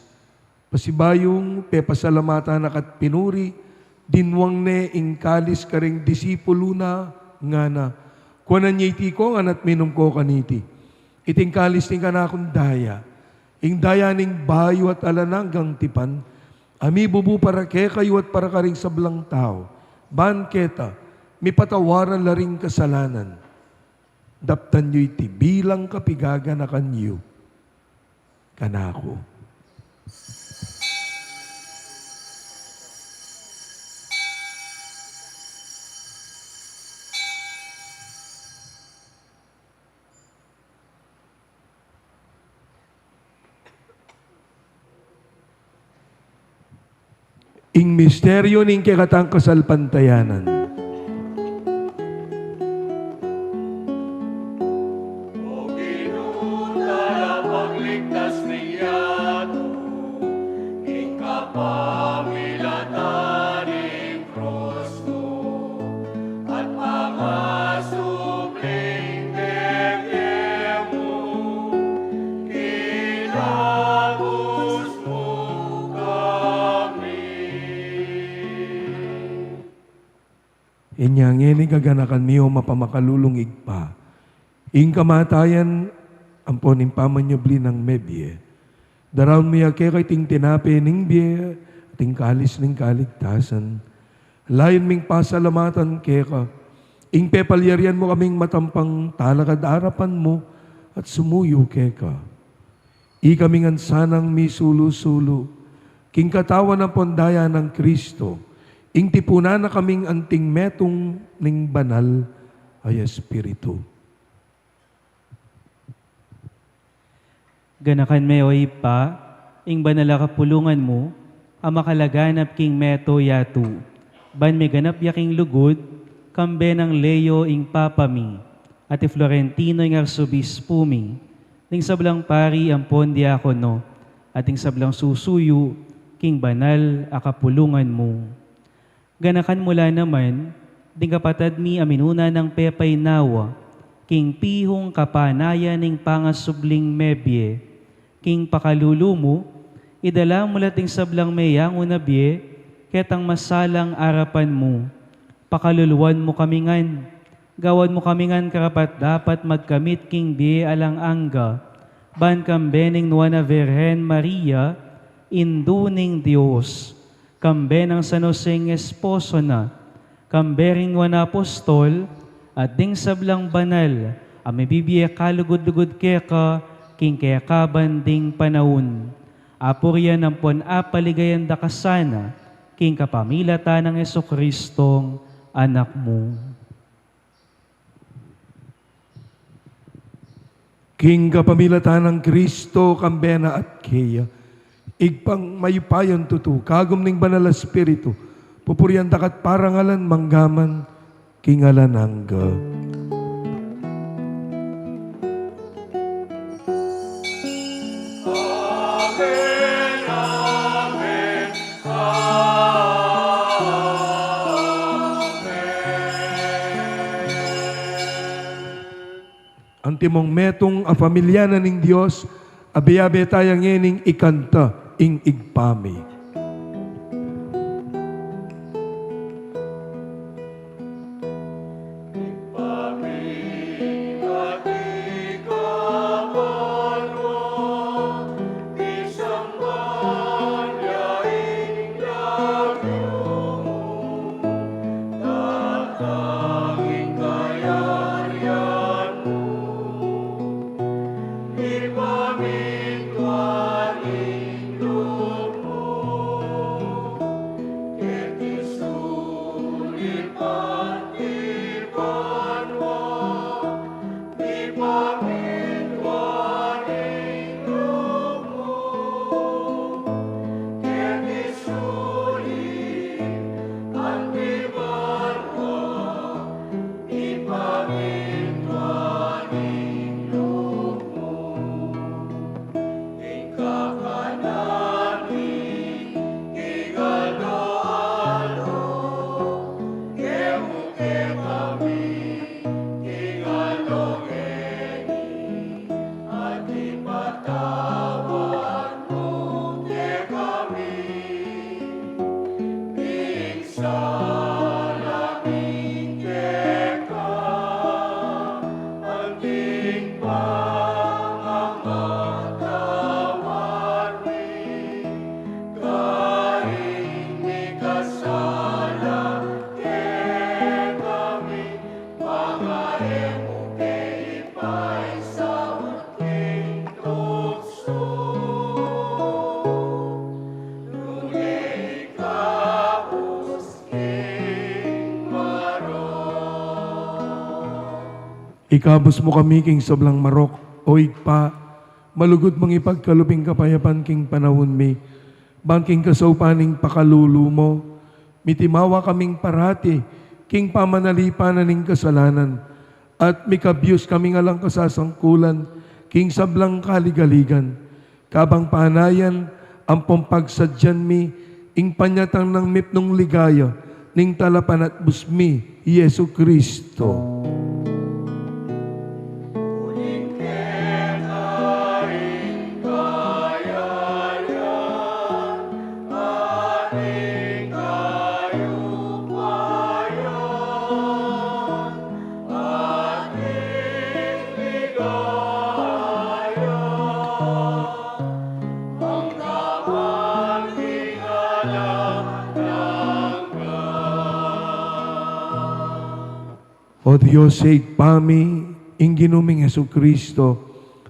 Pasibayung pepasalamatan na ka't pinuri, dinwang ne ing kalis karing disipulu na, ngana: Kuanan ye iti ikongan at minum ko kaniti. Iting kalis ning kanakung daya, ing daya ning bayu at alang anggang tipan, a mibubu para kekayu at para karing sablang tau, ban keta mipatawaran la ring kasalanan. Daptan yu iti bilang kapigaganakan yu kanaku. Ing misteryu ning kekatang kasalpantayanan. O Ginu, talapagligtas ning yatu, ing kapamilatan ning krus mu at pangasubling bibie mu, kinabus mu kami. Inya ngeni gaganakan mi, o mapamakalulung Ibpa, ing kamatayan ampon ing pamanyubli nang mebie. Daraun mi keka iting tinape ning bie, at ing kalis ning kaligtasan. Layun ming pasalamatan keka ing pepalyarian mu kaming matampang talakad arapan mu at sumuyu keka. Ikami ngan sanang misulu-sulu king katawan ampon daya nang Kristo, ing tipunan na kaming anting metung ning Banal a Espiritu. Ganakan me, o Ibpa, ing banal a kapulungan mu a makalaganap king meto yatu, ban miganap ya king lugud, kambe nang Leo ing Papa mi, at i Florentino ing Arsobispu mi, ding sablang pari ampon diakono, at ding sablang susuyu king banal a kapulungan mu. Ganakan mu la naman ding kapatad mi a minuna nang pepaynawa king pihung kapanayan ning pangasubling mebie, king pakalulu mu, idala mu la ding sablang meyangu na bie ketang masalang arapan mu. Pakaluluan mu kami ngan, gawan mu kami ngan karapat-dapat magkamit king bie alang angga, ban kambe ning Nuan a Virgen Maria, Indu ning Dios, kambe nang San Jose ing esposo na, kambe ring nuan a apostol, at ding sablang banal a mibibie kalugud-lugud keka king kekaban ding panaun. Apurian ampon apaligayan da ka sana king kapamilatan nang Jesucristong Anak mu. King kapamilatan nang Kristo, kambe na at keya, Ibpang mayupayang tutu, kagum ning Banal a Espiritu, pupurian da ka at parangalan manggaman king alang angga. Amen, amen, amen. Antimong metung a pamilya na ning Dios, abe-abe taya ngening ikanta ing Ibpa mi. Ikabus mu kami king sablang marok, O Ibpa, malugud mung ipagkalub ing kapayapan king panaun mi, bang king kasaupan ning pakalulu mu, mitimawa kaming parati king pamanalipan na ning kasalanan, at mikabius kaming alang kasasangkulan king sablang kaligaligan. Kabang panayan ampong pagsadyan mi ing panyatang nang mipnung ligaya ning Talapanatbus mi, Jesucristo. O Dios, Ibpa mi, ing Ginu ming Jesucristo,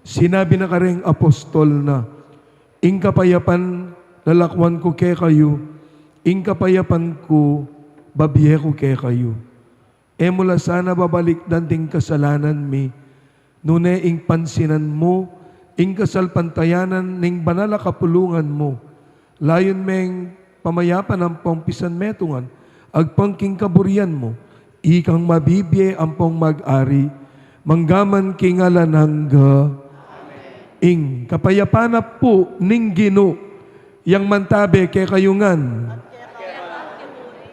sinabi na kareng apostol na, "Ing kapayapan lalakwan ku kekayu, ing kapayapan ku babie ku kekayu." E mu la sana babalikdan ding kasalanan mi, nune ing pansinan mu ing kasalpantayanan ning banal a kapulungan mu. Layun meng pamayapan ampong pisanmetungan agpang king kaburian mu, ikang mabibie ampong mag-ari manggaman king alang angga. Ing kapayapan na pu ning Ginu yang mantabe kekayu ngan.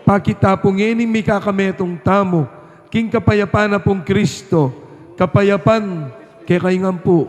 Pakit ta pu ngeni mikakametung tamu king kapayapan na pung Kristo, kapayapan kekayu ngan pu.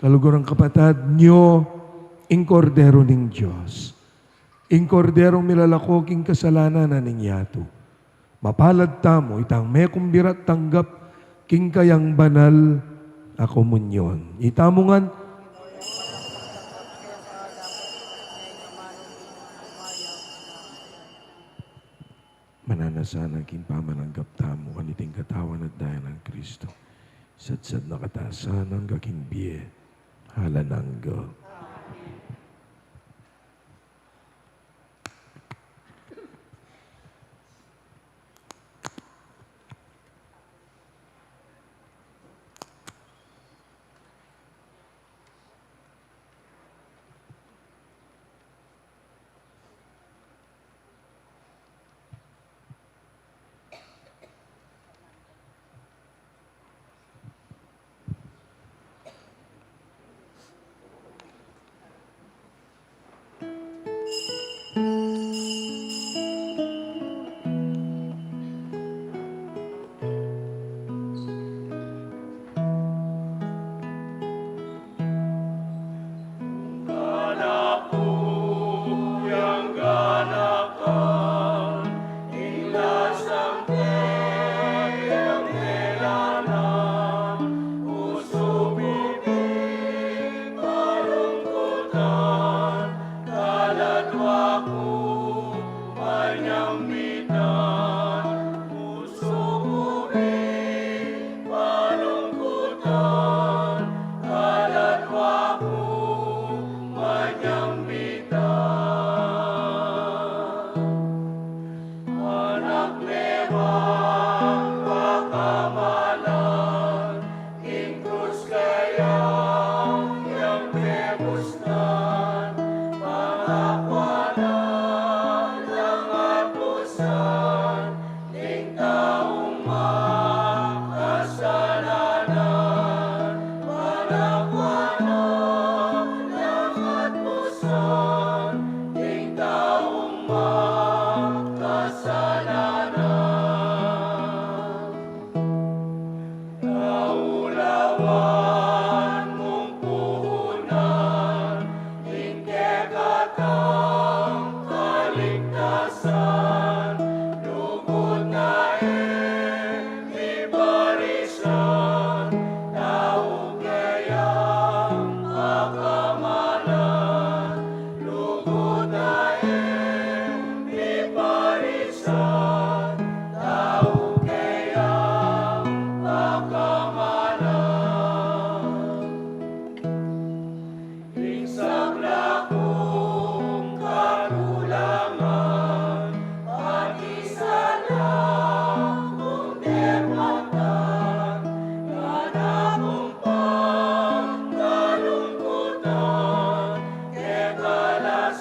Kaluguran, kapatad, nyo ing Kordero ning Dios, ing Korderong milalako king kasalanan na ning yatu. Mapalad tamu itang mekumbira at tanggap king kayang banal a komunyon. Itamu ngan. Mananu sana king pamananggap tamu kaniting katawan at daya nang Kristo. Sadsad na kata sana angga king bie alang angga.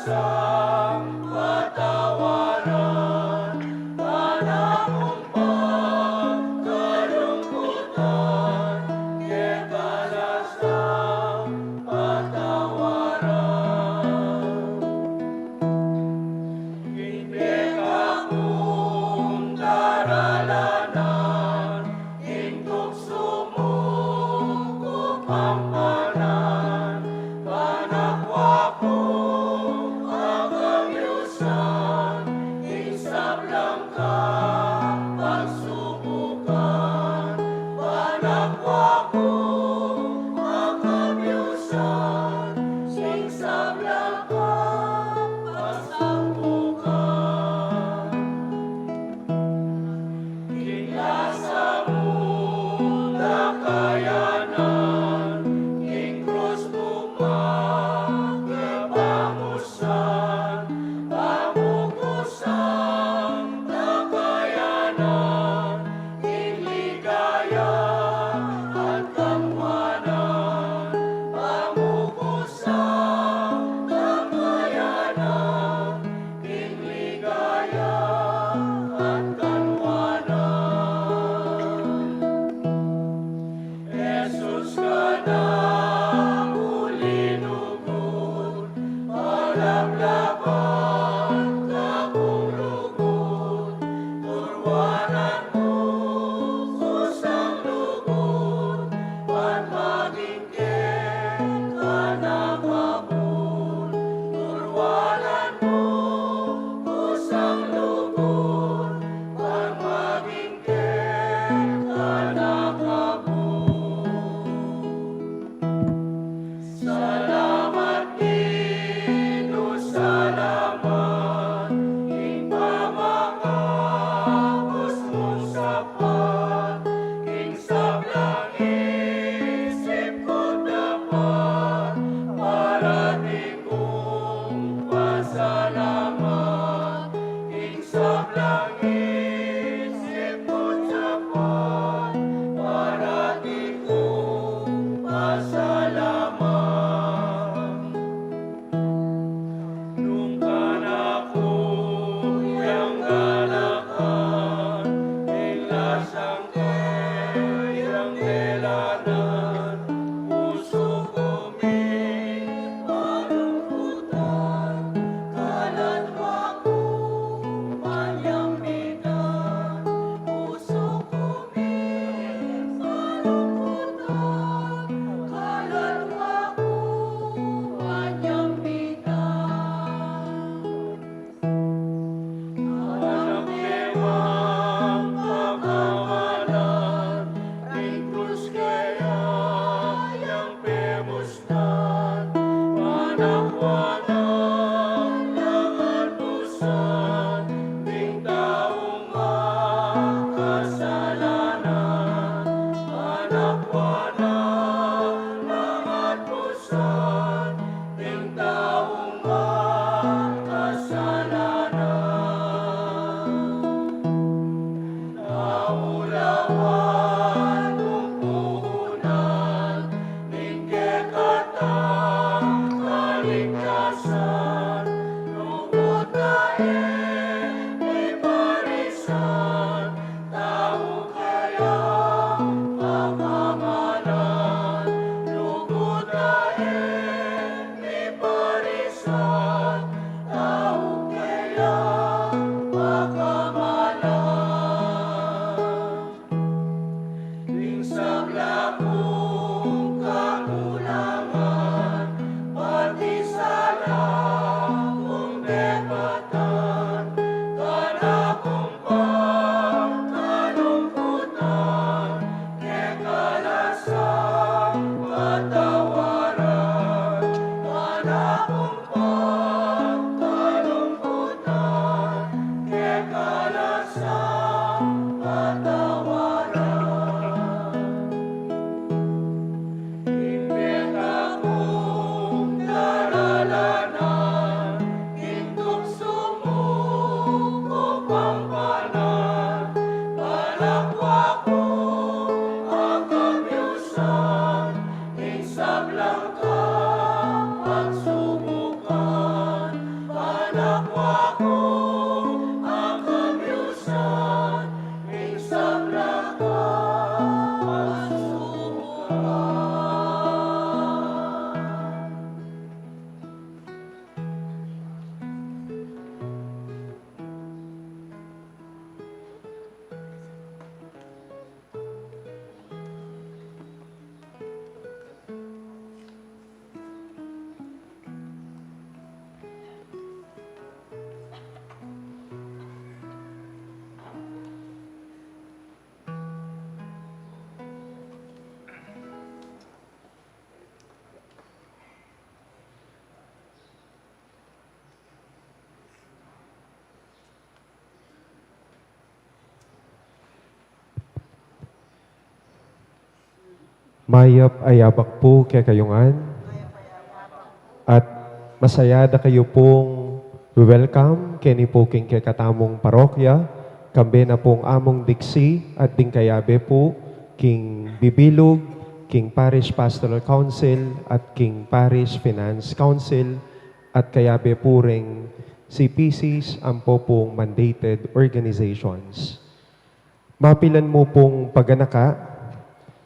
sang patawaran, panakung pagkalungkutan, keka la sang patawaran. King pekakung daralanan, king tuksu mu ku pampanan, panakwa ku pakabiusan, king sablang kapagsubukan, panakwa ku pakabiusan, king sablang kapagsubukan. King lasa mung dakayanan, king krus mu makipamusan, pamukusang dakayanan, king ligaya at kanwanan, pamukusang dakayanan, king ligaya at kanwanan. Jesus, kanaku linugud, palablaban kakung lugud, turwanan mu kusang lugud, ban maging keka na kabud, turwanan mu kusang lugud, ban maging keka na kabud. Salamat, Ginu, salamat, king pamakabus mung sapat, king sablang isip ku dapat, parati kung pasalamat, king sablang isip ku dapat, parati kung pasalamat. Nung kanaku yang galakan, ing lasang kayang delanan, pusu ku mipalungkutan, kaladwa ku manyambitan, pusu ku mipalungkutan, kaladwa ku manyambitan. Anak memang kakawalan, ring krus keya yang pemusnan, panakwanan, panakwanan, ding taung makasalanan, panakwanan, panakwanan, ding taung makasalanan. Naulawan nung punan ning kekatang kaligtasan, lugud na e miparisan, tau kayang pakamalan, lugud na e miparisan, tau kayang pakamalan. Ing sabla kung kakulangan, pati sala kung depatan, kanakung pagkalungkutan, keka la sang patawaran, kanakung pagkalungkutan, keka la sang patawaran. Ing pekakung daralanan, ing tuksu Mayap a yabak pu kekayu ngan. At masaya da kayu pung welcome keni pu king kekatamung parokya, kambe na pung amung diksi at ding kayabe pu king bibilug, king Parish Pastoral Council at king Parish Finance Council, at kayabe pu ring C P Cs ampo pung mandated organizations. Mapilan mu pung paganaka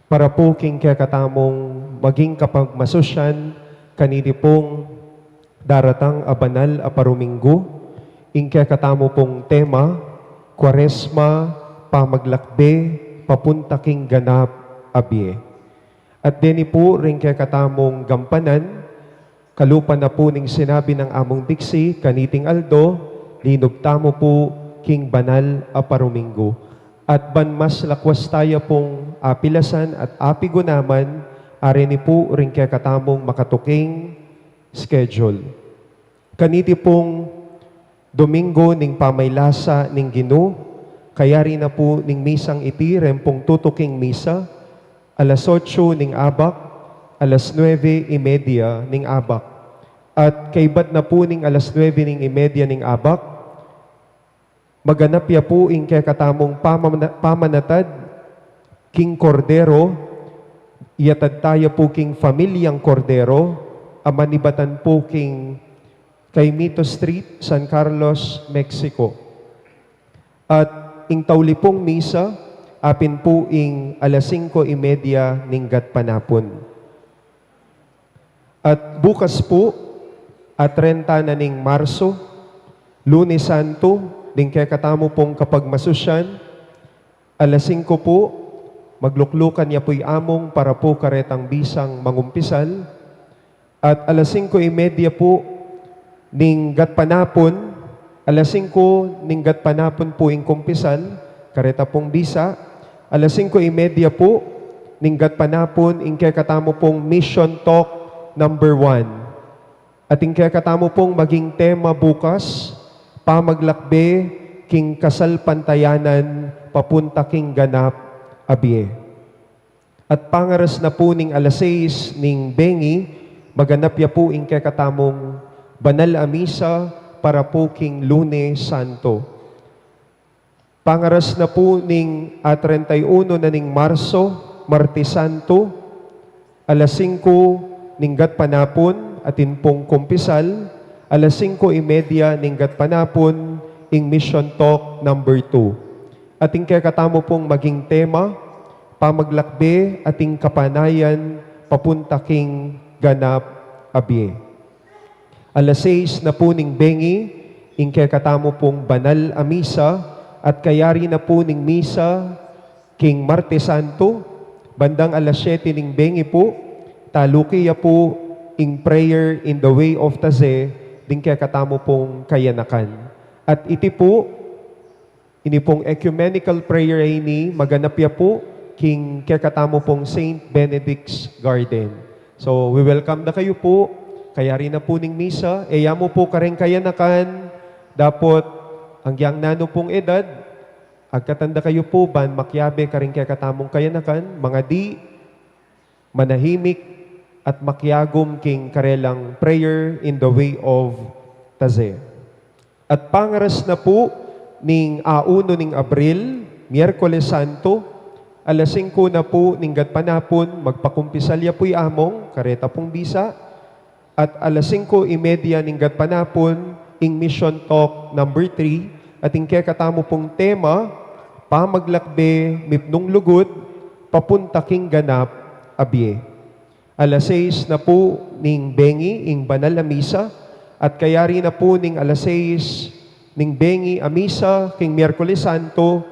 para pu king kekatamung maging kapagmasusyan kaniti pung daratang a banal a paruminggu, ing kekatamu pung tema, Kuaresma, pamaglakbe papunta king ganap a bie. At deni pu ring kekatamung gampanan, kalupa na pu ning sinabi nang amung diksi kaniting aldo, linub tamu pu king banal a paruminggu. At ban mas lakwas taya pung apilasan at apigunaman, areni pu ring kekatamung makatuking schedule. Kaniti pung Domingo ning pamaylasa ning Ginu, kayari na pu ning misang iti reng pung tutuking misa, alas otso ning abak, alas nuebe y media ning abak. At kaybat na pu ning alas nuebe ning y media ning abak, maganap ya pu ing kekatamung pamana-, pamanatad king Kordero, iyatad taya pu king Pamilyang Kordero, a manibatan pu king Caimito Street, San Carlos, Mexico. At ing tauli pung misa, apin pu ing alas singko y media ning gatpanapun. At bukas pu, a trenta na ning Marso, Lunes Santo, ding kekatamu pung kapagmasusyan, alas singko pu, magluklukan ya pu'y amung para pu karetang bisang mangumpisal. At alas singko y media pu ning gatpanapun, alas singko ning gatpanapun pu ing kumpisal, kareta pung bisa, alas singko y media pu ning gatpanapun ing kekatamu pung Mission Talk number one. At ing kekatamu pung maging tema bukas, pamaglakbe king kasalpantayanan papunta king ganap a bie. At pangaras na pu ning alas sais ning bengi, maganap ya pu ing kekatamung banal a misa para pu king Lunes Santo. Pangaras na pu ning a trenta y uno na ning Marso, Martes Santo, alas singko ning gatpanapun, atin pung kumpisal, alas singko y media ning gatpanapun, ing Mission Talk number two. At ing kekatamu pung maging tema, pamaglakbe ating kapanayan papunta king ganap a bie. Alas sais na pu ning bengi, ing kekatamu pung banal a misa, at kayari na pu ning misa king Martes Santo, bandang alas siete ning bengi pu, taluki ya pu ing prayer in the way of Taze, ding kekatamu pung kayanakan. At iti pu, ini pung ecumenical prayer a ini, maganap ya pu king kekatamu pung Saint Benedict's Garden. So, we welcome da kayu pu, kayari na pu ning misa, e ya mu pu kareng kayanakan, dapot agyang nanu pung edad, agkatan da kayu pu ban makiabe karing kekatamung kayanakan, mangadi, manahimik at makiagum king karelang prayer in the way of Taze. At pangaras na pu ning a uno ning Abril, Miyerkules Santo, alas singko na pu ning gatpanapun, magpakumpisal ya pu'y amung, kareta pung bisa, at alas singko y media ning gatpanapun, ing Mission Talk number three, at ing kekatamu pung tema, Pamaglakbe Mipnung Lugud, Papunta king Ganap a Bie. Alas sais na pu ning bengi ing banal a misa, at kayari na pu ning alas sais ning bengi a misa king Miyerkules Santo,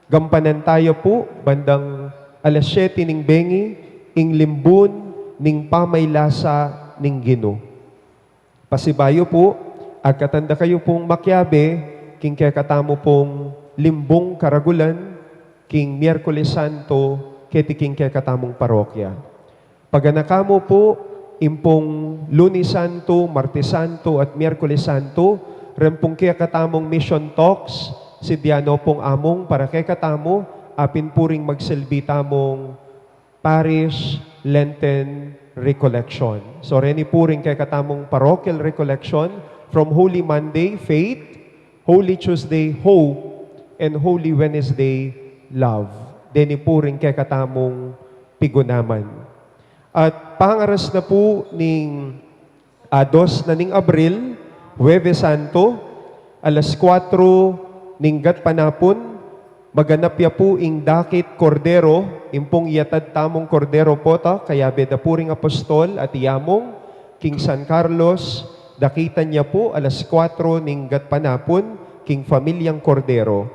gampanan taya pu bandang alas siyete ning bengi ing limbun ning pamaylasa ning Ginu. Pasibayu pu, agkatan da kayu pung makiabe king kekatamu pung limbung karagulan king Miyerkules Santo keti king kekatamung parokya. Paganaka mu pu, ing pung Lunes Santo, Martes Santo, at Miyerkules Santo, ren pung kekatamung mission talks, sidya no pung amung para kekatamu, apin pu ring magsilbi tamung Parish Lenten Recollection. So, reni pu ring kekatamung parochial recollection from Holy Monday, faith, Holy Tuesday, hope, and Holy Wednesday, love. Deni pu ring kekatamung pigunaman. At pangaras na pu ning a dos na ning Abril, Huwebes Santo, alas kuwatro ning gatpanapun, maganap ya pu ing dakit Kordero, ing pung yatad tamung Kordero pota, kayabe da pu ring apostol at yamung king San Carlos, dakitan ya pu alas kuwatro ning gatpanapun king Familiang Kordero.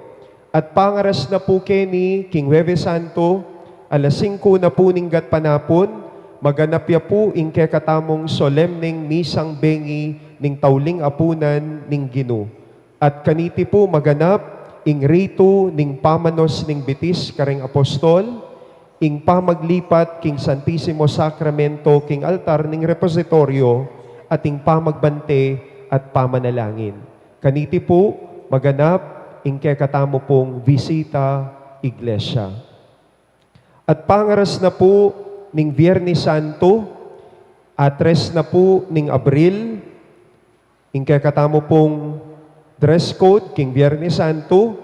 At pangaras na pu keni king Huwebes Santo, alas singko na pu ning gatpanapun, maganap ya pu ing kekatamung solemneng misang bengi ning tauling apunan ning Ginu. At kaniti pu maganap ing ritu ning pamanos ning bitis kareng apostol, ing pamaglipat king Santisimo Sakramento king altar ning repositorio, at ing pamagbante at pamanalangin. Kaniti pu maganap ing kekatamu pung bisita iglesia. At pangaras na pu ning Biernes Santo, a tres na pu ning Abril, ing kekatamu pung dress code king Biernes Santo,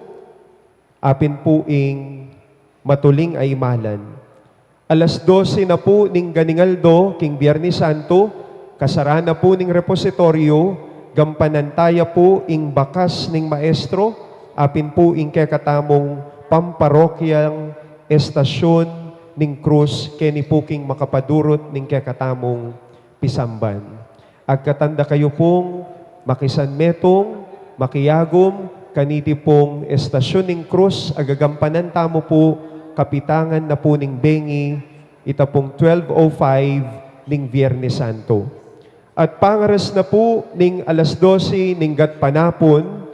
apin pu ing matuling a imalan. Alas dose na pu ning ganing aldo king Biernes Santo, kasara na pu ning repositorio, gampanan taya pu ing bakas ning maestro, apin pu ing kekatamung pamparokyang estasyun ning krus keni pu king makapadurut ning kekatamung pisamban. Agkatan da kayu pung makisanmetung, makiagum, kaniti pung estasyun ning krus a gagampanan tamu pu, kapitangan na pu ning bengi, ita pung twelve oh five ning Biernes Santo. At pangaras na pu ning alas dose ning gatpanapun,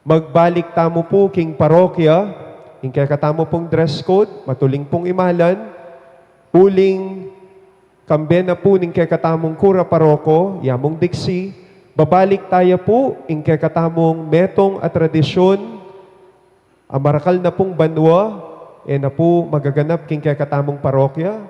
magbalik tamu pu king parokya, ing kekatamu pung dress code, matuling pung imalan, uling kambe na pu ning kekatamung kura paroko, yamung diksi, babalik taya pu ing kekatamung metung a tradisyun, a marakal na pung banua, e na pu magaganap king kekatamung parokya.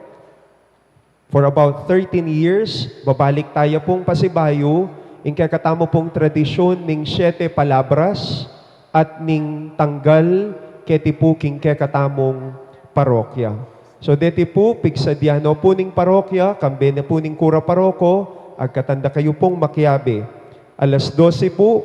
For about thirteen years, babalik taya pung pasibayu, ing kekatamu pung tradisyun ning Siete Palabras at ning tanggal keti pu king kekatamung parokya. So, deti pu, pigsadya no pu ning parokya, kambe na pu ning kura paroko, agkatan da kayu pung makiabe. Alas dose pu,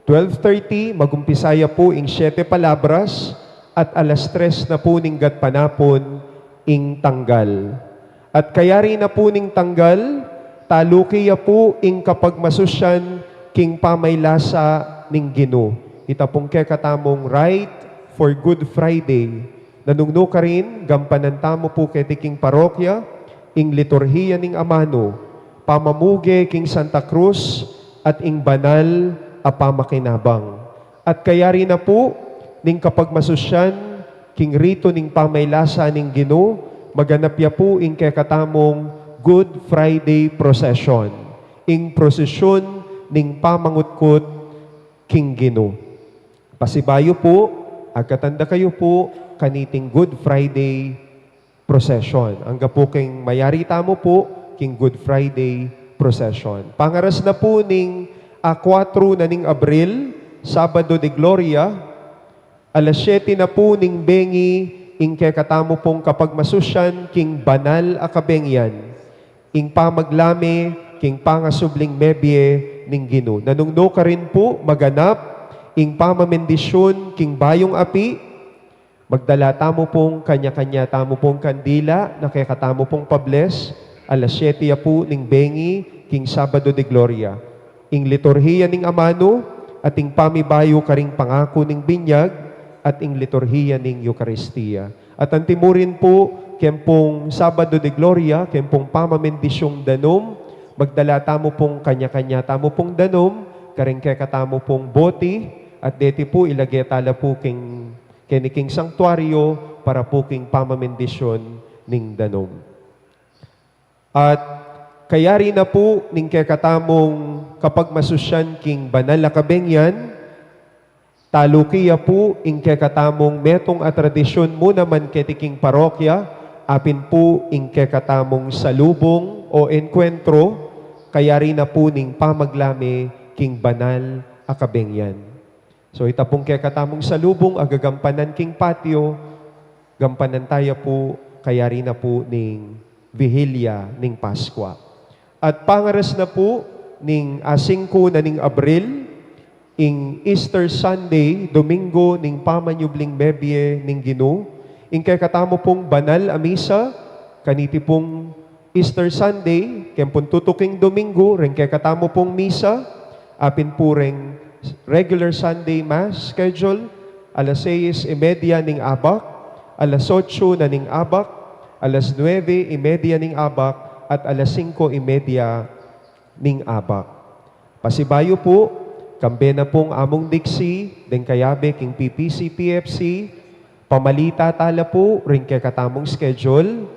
twelve thirty, magumpisa ya pu ing Siete Palabras, at alas tres na pu ning gatpanapun, ing tanggal. At kayari na pu ning tanggal, taluki ya pu ing kapagmasusyan king pamaylasa ning Ginu. Ita pung kekatamung rite for Good Friday. Nanung nu karin, gampanan tamu pu keti king parokya, ing liturhiya ning amanu, pamamuge king Santa Cruz, at ing banal a pamakinabang. At kayari na pu ning kapagmasusyan king ritu ning pamaylasa ning Ginu, maganap ya pu ing kekatamung Good Friday procession, ing prosesyun ning pamangutkut king Ginu. Pasibayu pu, agkatan da kayu pu kaniting Good Friday procession. Angga pu king mayari tamu pu king Good Friday procession. Pangaras na pu ning a kuwatro na ning Abril, Sabado de Gloria, alas siyete na pu ning bengi ing kekatamu pung kapagmasusyan king banal a kabengian, ing pamaglame king pangasubling mebie ning Ginu. Nanung nu karin pu maganap ing pamamendisyun king bayung api, magdala tamu pung kanya-kanya tamu pung kandila na kekatamu pung pa-bless, alas siyete ya pu ning bengi king Sabado de Gloria. Ing liturhiya ning amanu at ing pamibayu karing pangaku ning binyag at ing liturhiya ning Eukaristia. At antimurin pu, keng pung Sabado de Gloria, keng pung pamamendisyung danum, magdala tamu pung kanya-kanya tamu pung danum, karing kekatamu pung boti, at deti pu ilage tala pu king, keni king sanktuaryo para pu king pamamendisyun ning danum. At kayari na pu ning kekatamung kapagmasusyan king banal a kabengyan, taluki ya pu ing kekatamung metung a tradisyun mu naman keti king parokya, apin pu ing kekatamung salubung o enkwentro, kayari na pu ning pamaglame king banal a kabengyan. So, ita pung kekatamung salubung a gagampanan king patio, gampanan taya pu, kayari na pu ning Vigilya ning Paskwa. At pangaras na pu ning asingku na ning Abril, ing Easter Sunday, Domingo ning pamanyubling mebie ning Ginu, ing kekatamu pung banal a misa, kaniti pung Easter Sunday, keng pung tutuking Domingo, reng kekatamu pung misa, apin pu reng regular Sunday Mass schedule, alas seis y media ning abak, alas otso na ning abak, alas nuebe y media ning abak, at alas singko y media ning abak. Pasibayu pu, kambe na pung amung diksi, deng kayabe king P P C, P F C, pamalita tala pu ring kekatamung schedule,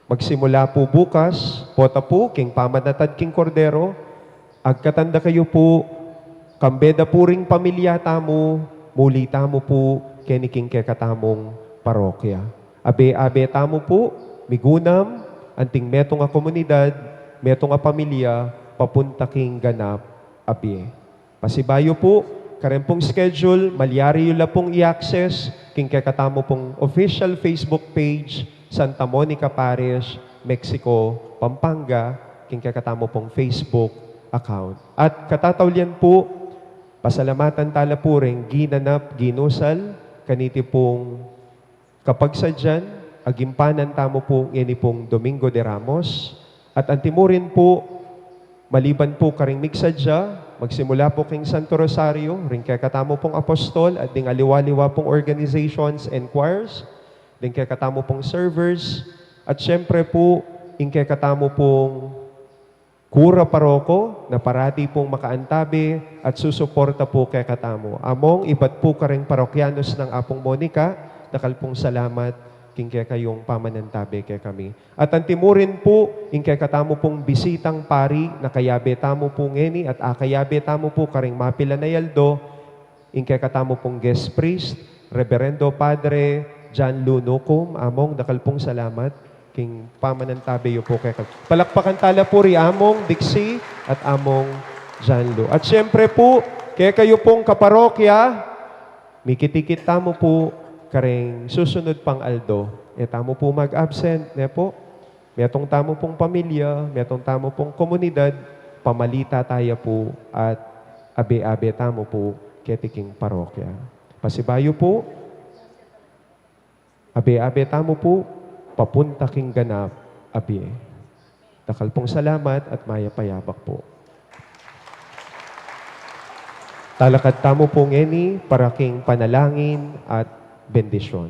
magsimula pu bukas, pota pu king pamanatad king Kordero, agkatan da kayu pu, kambe da pu ring pamilya tamu, muli tamu pu, keni king kekatamung parokya. Abe-abe tamu pu, migunam, anting metung a komunidad, metung a pamilya, papunta king ganap a bie. Pasibayu pu, karen pung schedule, malyari yu la pung i-access king kekatamu pung official Facebook page, Santa Monica Parish, Mexico, Pampanga, king kekatamu pung Facebook account. At katatawlian pu, pasalamatan tala pu reng ginanap, ginusal, kaniti pung kapagsadyan, a gimpanan tamu pu ngeni pung Domingo de Ramos, at antimurin pu, maliban pu karing migsadya, magsimula pu king Santo Rosario, ring kekatamu pung apostol, at ding aliwa-liwa pung organizations and choirs, ding kekatamu pung servers, at siyempre pu, ing kekatamu pung kura paroko na parati pung makaantabe at susuporta pu kekatamu. Among ibat pu kareng parokyanos nang Apung Monica, dakal pung salamat king kekayung pamanantabe kekami. At antimurin pu, ing kekatamu pung bisitang pari na kayabe tamu pu ngeni at akayabe tamu pu kareng mapilan a aldo, ing kekatamu pung guest priest, Reverendo Padre John Lu Nucum, Among, dakal pung salamat king pamanantabe yu pu kekami. Palakpakan tala pu ri Among Dixie at Among John Lu. At siyempre pu, kekayu pung kaparokya, mikit-ikit tamu pu kareng susunud pang aldo. E tamu pu mag-absent, ne pu? Metung tamu pung pamilya, metung tamu pung komunidad, pamalita taya pu at abe-abe tamu pu keti king parokya. Pasibayu pu, abe-abe tamu pu, papunta king ganap a bie. Dakal pung salamat at mayap a yabak pu. Talakad tamu pu ngeni para king panalangin at bendisyon.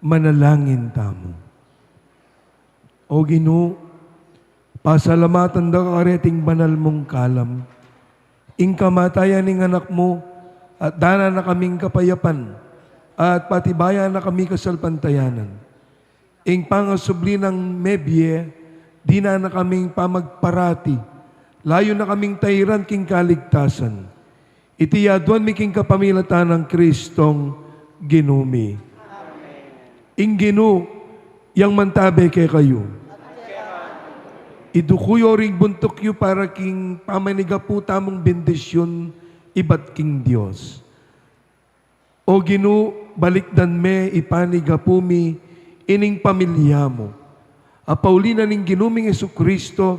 Manalangin tamu. O Ginu, pasalamatan da ka kareting banal mung kalam, ing kamatayan ning Anak mu, at dana na kaming kapayapan, at patibayan na kami kasalpantayanan. Ing pangasubli nang mebie, dina na kaming pamagparati, layu na kaming tairan king kaligtasan. Iti aduan mi king kapamilatan nang Kristong Ginu mi. Ing Ginu, yang mantabe kekayu. Iduku yu ring buntuk yu para king pamanigapu tamung bendisyun ibat king Dios. O Ginu, balikdan me ipanigapu mi ining pamilya mu. A pauli na ning Ginu ming Jesucristo,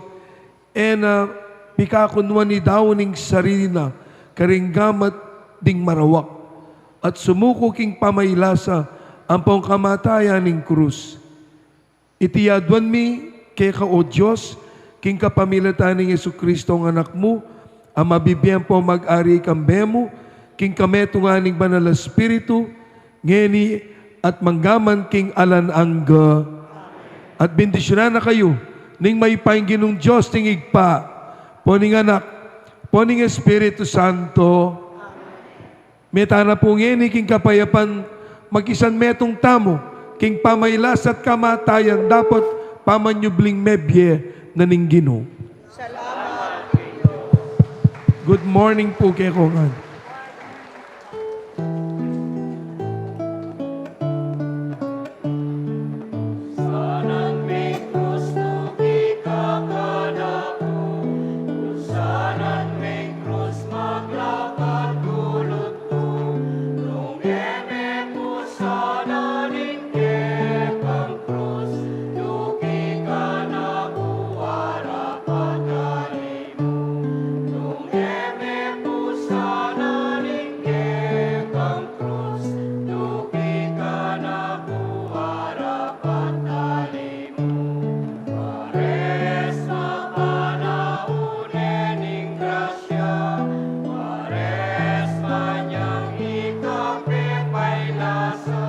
e na pikakunwan i daun ning sarili na karing gamat ding marawak, at sumuku king pamailasa ampong kamatayan ning krus. Iti aduan mi keka, O Dios, king kapamilatan ning Jesucristo a Anak mu, a mabibie ampong mag-ari kambe mu, king kametungan ning Banal a Espiritu, ngeni at manggaman king alang angga. At bendisyunan na kayu ning mayupaya ing Ginung Dios, ing Ibpa, ampo ning Anak, ampo ning Espiritu Santo. Meta na pu ngeni king kapayapan, makisanmetung tamu king pamailas at kamatayan dapot pamanyubling mebie na ning Ginu. Salamat. Good morning pu kekongan. Sanan ming krus, tuki ka kanaku. Sanan ming krus, maglakad kulut ku. Nung e me pu sanan ing kekang krus, tuki ka kanaku, arapat ali mu. Nung e me pu sanan ing kekang krus, tuki ka kanaku, arapat ali mu. Pares mapanaun ne ning grasya, pares manyang ika pepailasa,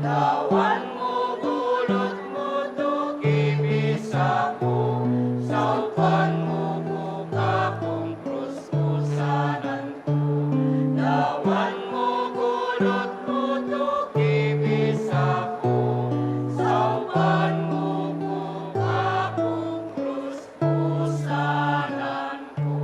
dawan mu kulut mu tuki bisa ku, saupan mu ku kapung krus ku sanan ku. Dawan mu kulut mu tuki bisa ku, saupan mu ku kapung krus ku sanan ku.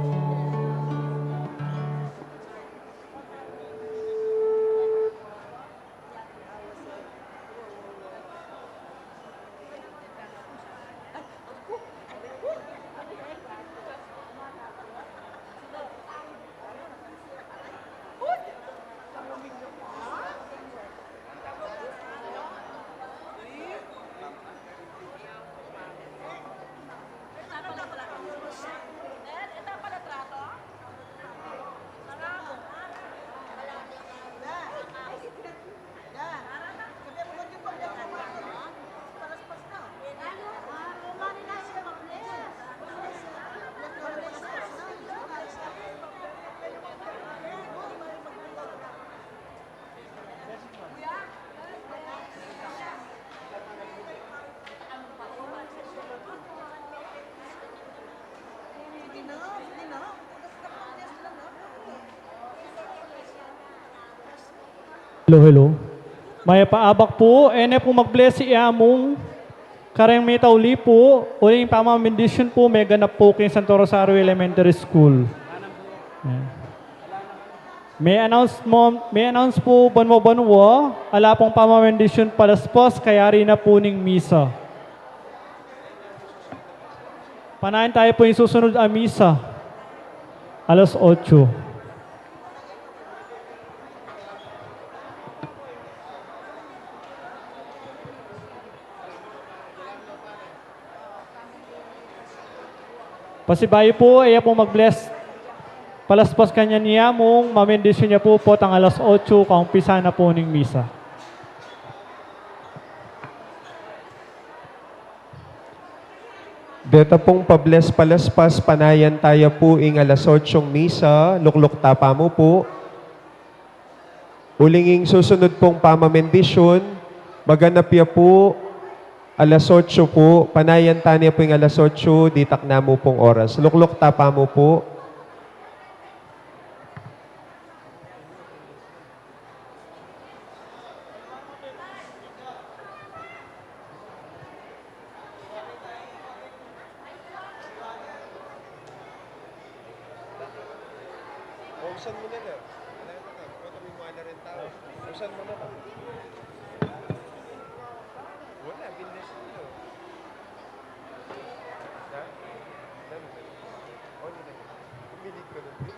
Hello, hello. Mayap a abak pu, e ne pu mag-bless i Among kareng mitauli pu, uling pamamendisyon pu meganap pu king Santo Rosario Elementary School. Ayan. Me-announce mu, me-announce pu banwa-banwa, ala pung pamamendisyon palaspas kayari na pu ning misa. Panayan taya pu ing susunod a misa, alas otso. Pasibayu pu, e ya pu mag-bless palaspas kanyan i Among, mamendisyon ya pu potang alas otso, kaumpisan na pu ning misa. Deta pung pa-bless palaspas, panayan taya pu ing alas otsong misa, lukluk ta pamu pu. Uling ing susunod pung pamamendisyon, maganap ya pu alas otso pu, panayan ta ne pu ing alas otso, ditak na mu pung oras. Lukluk ta pamu pu. O, usan mu na la. Ala na, kami mu na rin tau. Usan mu na la. Wala, binlis mu na. Ha? Dami na. O, di na. Umilig ka na din.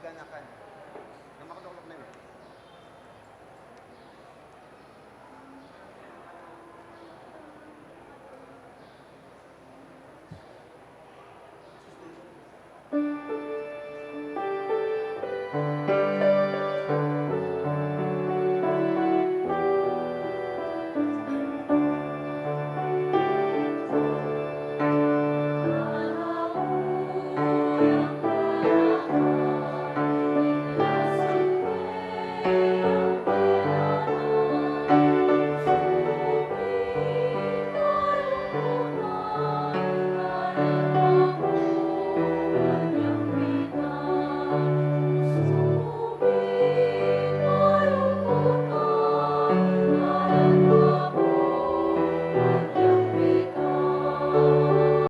ganakan.